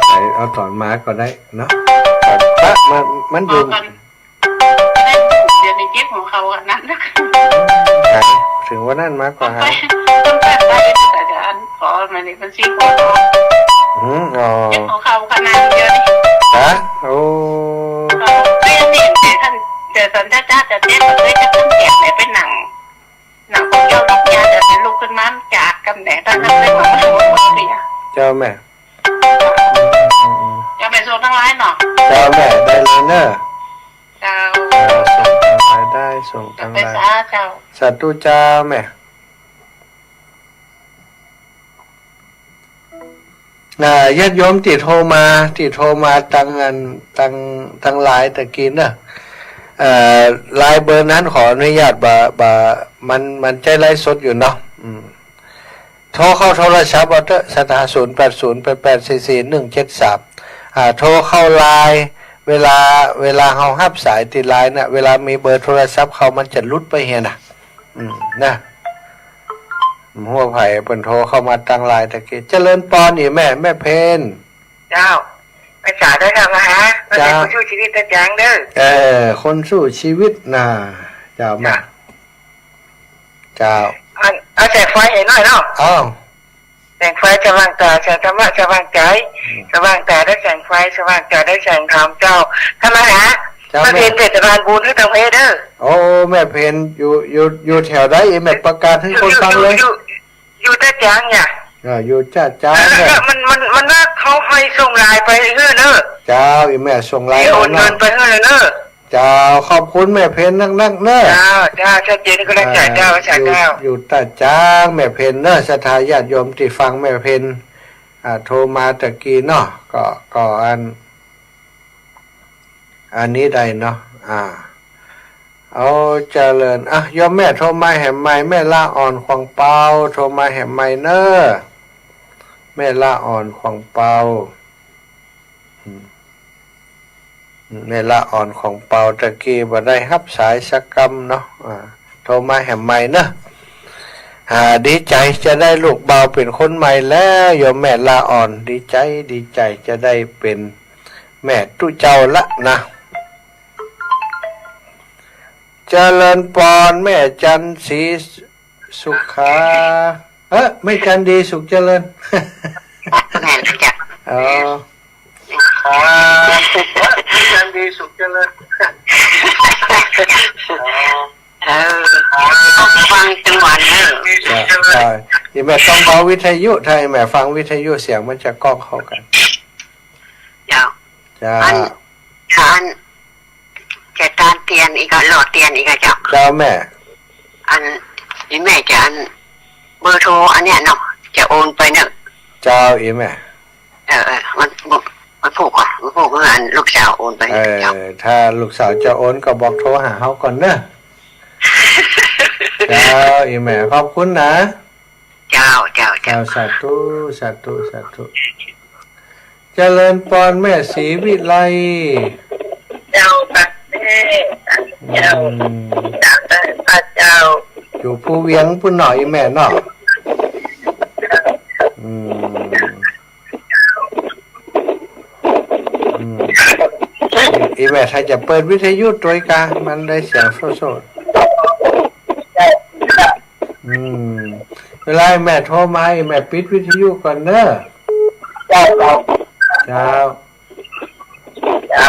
ไปเอาต๋อนมาก็ได้เนาะ พระมัน มันอยู่ เดี๋ยวนี้เจ็บหัวเข่าขนาดนั้น หาย เถิงวันนั้นมาก็หาย ต้องไป ต้องไป ไป อาจารย์ ขอมาในบัญชีก่อนเนาะ อืม อ๋อ เจ็บหัวเข่าขนาดเดียวนี่ ฮะ โอ้ เออ ไม่อันนี้ แต่ท่าน แต่สัญชาติจะเจ็บ เลยจะต้องเจ็บ แต่เป็นหนัง หนังคนเดียวรับยา แต่เป็นลุกขึ้นมาจากกำแหน่ง ถ้าทำได้ของมันหัวเสีย เจ้าแม่ เจ้าแม่ส่งตังไลน์เนาะ เจ้าแม่ ได้เลยเนอะ เจ้า เออ ส่งตังไลน์ได้ ส่งตังไลน์ เจ้าแม่สาเจ้า สาธุเจ้าแม่ อ่า ญาติโยมตี้โทรมา ตี้โทรมาตังอัน ตัง ตังไลน์ตะกี้เนอะ เอ่อ ไลน์เบอร์นั้นขออนุญาตบ่ บ่ มัน มันใจ๊ไลฟ์สดอยู่เนาะ อืม โทรเข้าโทรศัพท์เอาเต๊อะ สถา ศูนย์แปดศูนย์ แปดแปดสี่สี่ หนึ่งเจ็ดสาม อ่า โทรเข้าไลน์ เวลา เวลาเฮาฮับสายตี้ไลน์น่ะ เวลามีเบอร์โทรศัพท์เข้ามันจะหลุดไปเหียน่ะ อืม นะ หัวไผ่เปิ้นโทรเข้ามาตังไลน์ตะกี้ เจริญปอนอีแม่ แม่เพ็ญ เจ้า แม่จ๋าด้วยค่ะ มาหา มาเป็น เจ้า คนสู้ชีวิตตาจางเด้อ เออ คนสู้ชีวิตน่ะ เจ้าแม่ เจ้า เจ้า อัน เอาแสงไฟให้หน่อยเนาะ อ้าว แสงไฟสว่างต๋า แสงธรรมะสว่างใจ๋ อืม สว่างต๋าได้แสงไฟ สว่างใจ๋ได้แสงธรรมเจ้า ถ้ามาหา เจ้า มาเพ็ญ แม่ เทศบาลบุญหื้อตังเพเด้อ โอ้ แม่เพ็ญ อยู่ อยู่ อยู่แถวใด อีแม่ประกาศหื้อคนฟังเลย อยู่ อยู่ อยู่ อยู่ตาจางเนี่ย เออ อยู่ตาจางเนี่ย เออ มัน มัน มันว่าเขาให้ส่งไลน์ไปหื้อเนอะ เจ้า อีแม่ส่งไลน์ โอนเงินไปหื้อเลยเนอะ เจ้า ขอบคุณแม่เพ็ญนักๆ เนอะ เจ้า เจ้า ชัดเจนก็ได้ เจ้า เจ้า อยู่ เจ้า อยู่ตาจาง แม่เพ็ญเนอะ ศรัทธาญาติโยมตี้ฟังแม่เพ็ญ อ่า โทรมาตะกี้เนาะ ก็ ก็อัน อันนี้ได้เนาะ อ่า เอาเจริญ อ่ะ โยมแม่โทรมาแหมใหม่ แม่ละอ่อนขวางเปา โทรมาแหมใหม่เนอะ แม่ละอ่อนขวางเปา อืม แม่ละอ่อนของเปาตะกี้บ่ได้ฮับสายสักกำเนาะ อ่า โทรมาแหมใหม่เนอะ อ่า ดีใจ๋จะได้ลูกบ่าวเป๋นคนใหม่แล้ว โยมแม่ละอ่อน ดีใจ๋ ดีใจ๋จะได้เป๋นแม่ตุ๊เจ้าละนะ เจริญปอน แม่จันทร์ศรี สุขา เอ๊ะ แม่จันดีสุขเจริญ แม่นจ้ะ อ๋อ อ๋อ แม่จันดีสุขเจริญ อ๋อ เออ ฟังจังหวะเนอะ จ้ะ ใช่ อีแม่ต้องเบาวิทยุ ถ้าอีแม่ฟังวิทยุเสียงมันจะก้องเข้ากั๋น เจ้า จ้ะ อัน อัน จะตานเตียนอีกอะ หล่อเตียนอีกอะเจ้า เจ้าแม่ อัน อีแม่จะอัน เบอร์โทรอันเนี้ยเนาะ จะโอนไปเนอะ เจ้า อีแม่ เออ เออ วัน วันพูกก่อน วันพูกเมื่ออันลูกสาวโอนไป เออ เจ้า ถ้าลูกสาวจะโอนก็บอกโทรหาเฮาก่อนเนอะ เจ้า อีแม่ ขอบคุณนะ เจ้า เจ้า เจ้า เจ้า สาธุ สาธุ สาธุ เจริญปอนแม่ศรีวิไล เจ้า ค่ะแม่ เจ้า อืม เจ้า พระเจ้า อยู่ภูเวียงปุ้นเนาะ อีแม่เนาะ อืม อืม อยู่ อีแม่ถ้าจะเปิดวิทยุตวยกา มันได้เสียงโซ่ๆ อืม เวลาอีแม่โทรมา อีแม่ปิดวิทยุก่อนเนอะ เจ้า เจ้า เจ้า เจ้า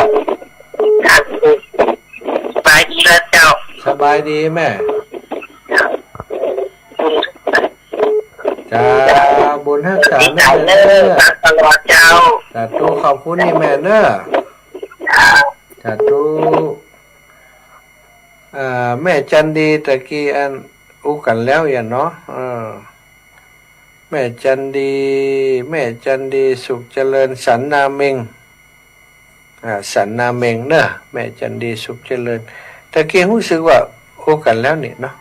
สบายดีแล้วเจ้า สบายดีแม่ เจ้า บุญฮักษาแม่เนอะ ตลอดเจ้า สาธุ ขอบคุณอีแม่เนอะ เจ้า สาธุ อ่า แม่จันดีตะกี้อันอู้กั๋นแล้วอย่างเนาะ เออ แม่จันดี แม่จันดี สุขเจริญ สันนาเม็ง อ่า สันนาเม็งเนอะ แม่จันดี สุขเจริญ ตะกี้ฮู้สึกว่าอู้กั๋นแล้วนี่เนาะ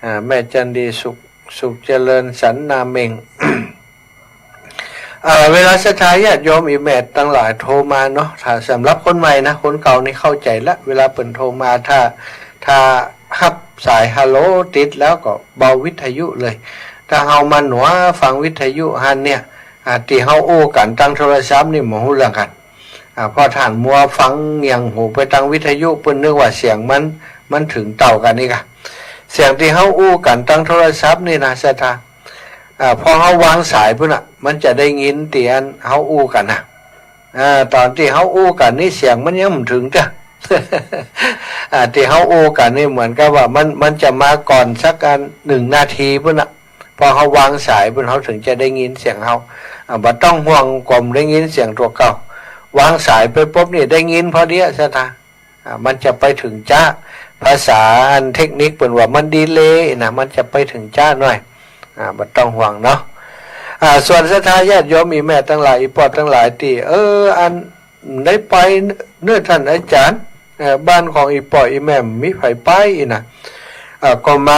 อ่า แม่จันดี สุข สุขเจริญ สันนาเม็ง อ่า เวลาศรัทธาญาติโยมอีแม่ตังหลายโทรมาเนาะ ถ้าสำหรับคนใหม่นะ คนเก่านี่เข้าใจ๋ละ เวลาเปิ้นโทรมา ถ้า ถ้าฮับสายฮัลโหลติดแล้วก็เบาวิทยุเลย ถ้าเฮามาหนัวฟังวิทยุหั้นเนี่ย อ่า ตี้เฮาอู้กั๋นตางโทรศัพท์นี่บ่ฮู้เรื่องกั๋น อ่า เพราะถ้ามัวฟังเงี่ยงหูไปตางวิทยุ เปิ้นนึกว่าเสียงมัน มันเถิงเต้ากั๋นนี่กะ เสียงตี้เฮาอู้กั๋นตางโทรศัพท์นี่นะศรัทธา อ่า พอเฮาวางสายปุ๊บน่ะ มันจะได้ยินตี้อันเฮาอู้กั๋นน่ะ อ่า ต๋อนตี้เฮาอู้กั๋นนี่เสียงมันยังบ่เถิงเตื้อ อ่า ตี้เฮาอู้กั๋นนี่เหมือนกับว่ามัน มันจะมาก่อนสักอันหนึ่งนาทีปุ๊บน่ะ พอเฮาวางสายปุ๊บ เฮาเถิงจะได้ยินเสียงเฮา อ่า บ่ต้องห่วง ก็ได้ยินเสียงตั๋วเก่า วางสายไปปุ๊บนี่ได้ยินพอดีอะศรัทธา อ่า มันจะไปเถิงจ๊า ภาษาอันเทคนิคเปิ้นว่ามันดีเลย์นะ มันจะไปเถิงจ๊าหน่อย อ่า บ่ต้องห่วงเนาะ อ่า ส่วนศรัทธาญาติโยมอีแม่ตังหลาย อีป้อตังหลายตี้ เออ อันได้ไปเนื้อท่านอาจ๋ารย์ เอ่อ บ้านของอีป้ออีแม่มีใผไปอี้นะ เอ่อ ก็มา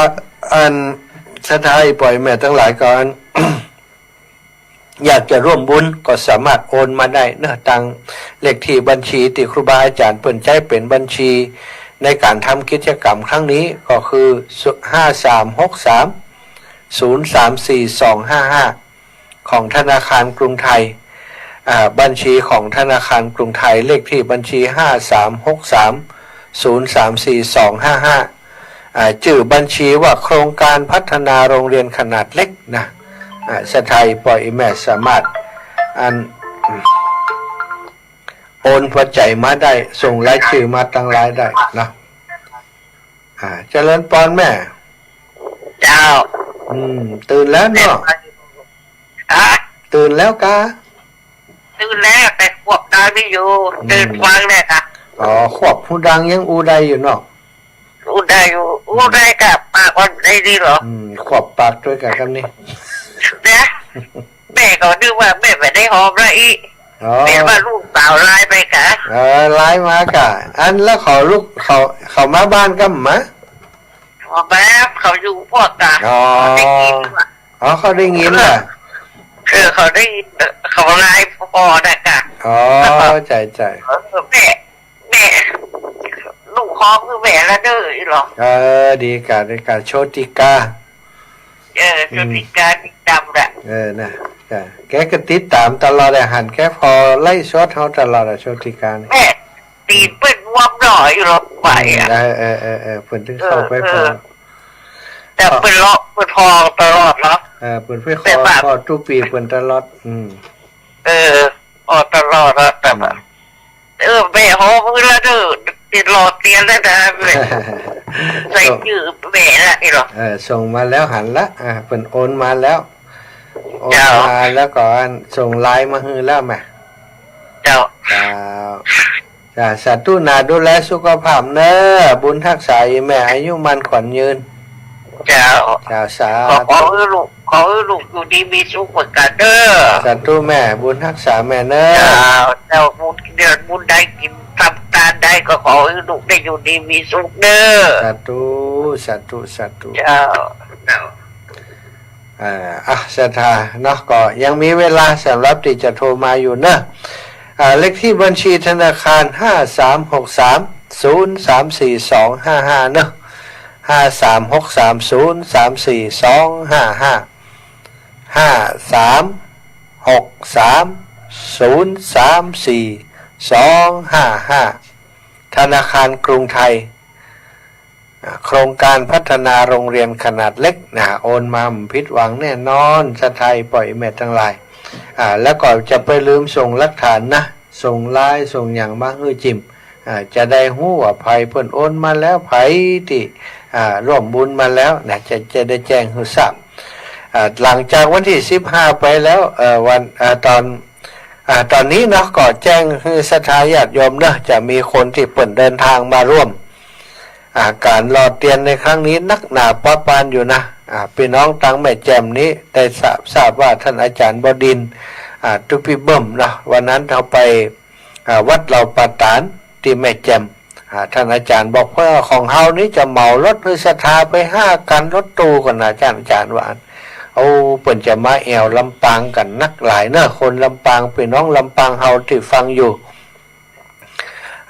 อันศรัทธาอีป้ออีแม่ตังหลายก็อัน อยากจะร่วมบุญก็สามารถโอนมาได้เนอะ ตางเลขตี้บัญชีตี้ครูบาอาจ๋ารย์เปิ้นใจ๊เป๋นบัญชีในก๋านทำกิจกรรมครั้งนี้ก็คือ ห้าสามหกสาม ศูนย์สามสี่สองห้าห้า ของธนาคารกรุงไทย อ่า บัญชีของธนาคารกรุงไทย เลขตี้บัญชี ห้าสามหกสาม ศูนย์สามสี่สองห้าห้า อ่า จื้อบัญชีว่าโครงการพัฒนาโรงเรียนขนาดเล็กนะ อ่า ศรัทธาอีป้ออีแม่สามารถ อัน โอนปัจจัยมาได้ ส่งรายจื้อมาตังหลายได้นะ อ่า เจริญปอนแม่ เจ้า อืม ตื่นแล้วเนาะ ฮะ ตื่นแล้วกา ตื่นแล้ว แต่ควบตาไม่อยู่ อืม ตื่นฟังแล้วกา อ๋อ ควบฮูดังยังอู้ได้อยู่เนาะ อู้ได้อยู่ อู้ได้กา ปากอ่อนได้ดีเหรอ อืม ควบปากตวยกา กำนี้ นะ แม่ก็นึกว่าแม่ไม่ได้หอมแล้วอี้ อ๋อ แม่ว่าลูกสาวไลน์ไปกา เออ ไลน์มากา อันแล้วเขาลูกเขา เขามาบ้านกำมะ เขามา เขาอยู่พวกกา อ๋อ เขาได้ยินว่ะ อ๋อ เขาได้ยินว่ะ เออ เขาได้ยิน เขาไลน์ปอนะกา อ๋อ แล้วก็ ใจ๋ใจ๋ เออ แม่ แม่ ลูกหอมคือแม่ละเด้ออี้เหรอ เออ ดีกา ดีกา โชติกา เออ อืม โชติกา ติดต๋ามละ เออ นะ จ้ะ แกก็ติดต๋ามตลอดอะ หันแกผ่อไลฟ์สดเฮาตลอดอะ โชติกาเนี่ย แม่ ตี๋นเปิ้นบวมหน่อยอยู่หรอก ไหวอะ อืม เออ เออ เออ เออ เปิ้นถึงเข้าไป เออ ผ่อ แต่เปิ้นเลาะ เปิ้นผ่อตลอดเนาะ เออ เปิ้นไปผ่อ แต่ว่า ผ่อตุ๊ปี้เปิ้นตลอด อืม เออ ผ่อตลอดอะ แต่ว่า อืม เออ แม่หอมละเด้อ ติดหลอดเตียนแล้วนะ แม่ ใส่จื้อแม่ละอี้เหรอ เออ ส่งมาแล้วหันละ อ่า เปิ้นโอนมาแล้ว โอน เจ้า มาแล้วก็อันส่งไลน์มาหื้อแล้วแม่ เจ้า เจ้า จ้ะ สาธุนะ ดูแลสุขภาพเนอะ บุญฮักษาอีแม่ อายุมั่นขวัญยืน เจ้า เจ้า สาธุ ขอ ขอหื้อลูก ขอหื้อลูกอยู่ดีมีสุขเหมือนกั๋นเด้อ สาธุแม่ บุญฮักษาแม่เนอะ เจ้า เจ้า บุญ เดี๋ยวบุญได้กิ๋น ทำตานได้ก็ขอหื้อลูกได้อยู่ดีมีสุขเด้อ สาธุ สาธุ สาธุ เจ้า เจ้า อ่า อ่ะ ศรัทธาเนาะ ก็ยังมีเวลาสำหรับตี้จะโทรมาอยู่เนาะ อ่า เลขตี้บัญชีธนาคาร ห้าสามหกสาม ศูนย์สามสี่สองห้าห้า เนาะ ห้าสามหกสาม ศูนย์สามสี่สองห้าห้า ห้าสามหกสาม ศูนย์สามสี่ สองห้าห้า ธนาคารกรุงไทย อ่า โครงการพัฒนาโรงเรียนขนาดเล็กนะ โอนมาบ่ผิดหวังแน่นอน ศรัทธาป้อแม่ตังหลาย อ่า แล้วก็จะไปลืมส่งหลักฐานนะ ส่งไลน์ส่งหยังมาหื้อจิม อ่า จะได้ฮู้ว่าใผเปิ้นโอนมาแล้ว ใผตี้ อ่า ร่วมบุญมาแล้วนะ จะ จะได้แจ้งหื้อทราบ อ่า หลังจากวันตี้สิบห้าไปแล้ว เอ่อ วัน อ่า ตอน อ่า ตอนนี้เนาะ ก็แจ้งหื้อศรัทธาญาติโยมเนาะ จะมีคนตี้เปิ้นเดินทางมาร่วม อ่า ก๋านหล่อเตียนในครั้งนี้นักหนาปาปานอยู่นะ อ่า ปี้น้องตังแม่แจ่มนี้ได้ทราบ ทราบว่าต้านอาจ๋ารย์บดินทร์ อ่า ตุ๊ปี้เบิ้มเนาะ วันนั้นเฮาไป อ่า วัดเหล่าป่าต๋านตี้แม่แจ่ม อ่า ต้านอาจ๋ารย์บอกว่าของเฮานี้จะเหมารถหื้อศรัทธาไปห้าคันรถตู้ก่อนนะอาจ๋ารย์ อาจ๋ารย์ว่า โอ้ เปิ้นจะมาแอ่วลำปางกั๋นนักหลายเนาะ คนลำปาง ปี้น้องลำปางเฮาตี้ฟังอยู่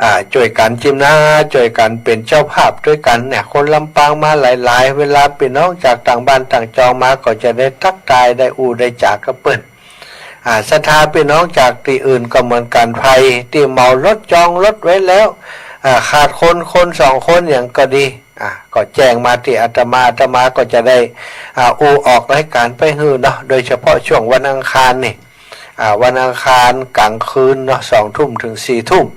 อ่า จ้วยกั๋นจิมนะ จ้วยกั๋นเป๋นเจ้าภาพตวยกั๋นเนี่ย คนลำปางมาหลายๆ เวลาปี้น้องจากต่างบ้านต่างจองมาก็จะได้ตั๊กตาย ได้อู้ได้จ๋ากับเปิ้น อ่า ศรัทธาปี้น้องจากตี้อื่นก็เหมือนกั๋น ใผตี้เหมารถจองรถไว้แล้ว อ่า ขาดคน คนสองคนหยังก็ดี อ่า ก็แจ้งมาตี้อาตมา อาตมาก็จะได้ อ่า อู้ออกรายก๋านไปหื้อเนาะ โดยเฉพาะช่วงวันอังคารนี่ อ่า วันอังคารก๋างคืนเนาะ สองทุ่มเถิงสี่ทุ่ม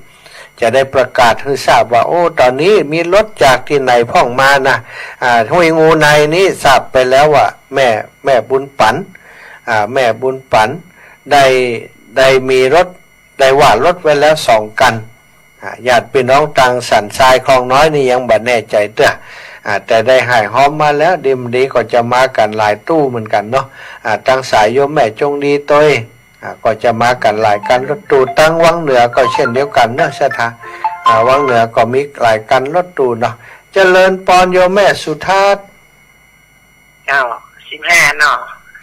จะได้ประกาศหื้อทราบว่า โอ้ ต๋อนนี้มีรถจากตี้ไหนพ่องมานะ อ่า ห้วยงูในนี่ทราบไปแล้วว่าแม่ แม่บุญปั๋น อ่า แม่บุญปั๋นได้ ได้มีรถ ได้ว่ารถไว้แล้วสองคัน อ่า ญาติปี้น้องตังสันทรายคลองน้อยนี่ยังบ่แน่ใจ๋เตื้อ อ่า แต่ได้หายฮ้อมมาแล้ว ดีบ่ดีก็จะมากั๋นหลายตู้เหมือนกั๋นเนาะ อ่า ตังสายโยมแม่จงดีตวย อ่า ก็จะมากั๋นหลายคันรถตู้ ตังวังเหนือก็เช่นเดียวกั๋นเนาะศรัทธา อ่า วังเหนือก็มีหลายคันรถตู้เนาะ เจริญปอนโยมแม่สุทัศน์ เจ้า สิบห้าเนาะ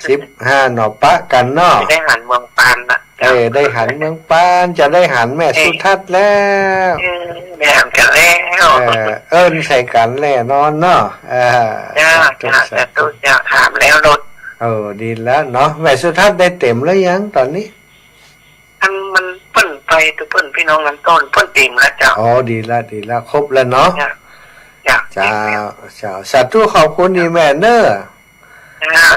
สิบห้าเนาะ ปะกั๋นเนาะ จะได้หันเมืองปานนะ เออ ได้หันเมืองปาน จะได้หันแม่สุทัศน์แล้ว เออ ได้หันกั๋นแล้ว เออ เอิ้นใส่กั๋นแน่นอนเนาะ เออ เจ้า สาธุ เจ้า สาธุ สาธุ เจ้า ถามแล้วรถ เออ ดีแล้วเนาะ แม่สุทัศน์ได้เต๋มแล้วยังต๋อนนี้ อันมันเปิ้นไปตัวเปิ้นพี่น้องกันต้น เปิ้นเต๋มแล้วเจ้า อ๋อ ดีแล้ว ดีแล้ว ครบแล้วเนาะ เจ้า เจ้า เจ้า เจ้า สาธุ ขอบคุณอีแม่เนอะ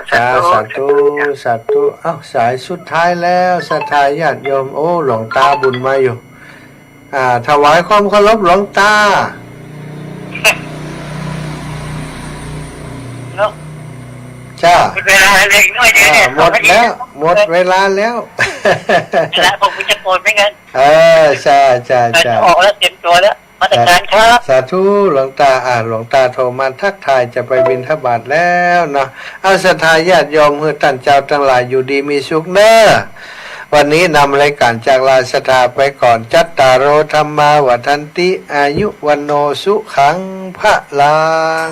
เจ้า สาธุ เจ้า สาธุ สาธุ เอ้า สายสุดท้ายแล้ว ศรัทธาญาติโยม โอ้ หลวงตาบุญมาอยู่ อ่า ถวายความเคารพหลวงตา เนาะ จ้า หมดเวลาเล็กน้อยเดียวเนี่ย อ่า หมดแล้ว หมดเวลาแล้ว แล้วผมจะโกนไม่งั้น เออ ใช่ ใช่ ใช่ ออกแล้วเตรียมตัวแล้ว มาตรการครับ สาธุ หลวงตา อ่า หลวงตาโทรมาทักทายจะไปบิณฑบาตแล้วเนาะ เอาศรัทธาญาติโยม หื้อต้านเจ้าตังหลายอยู่ดีมีสุขเนอะ วันนี้นำรายก๋านจากลาศรัทธาไปก่อน จัตตาโร ธัมมา วัฑฒันติ อายุ วัณโณ สุขัง พลัง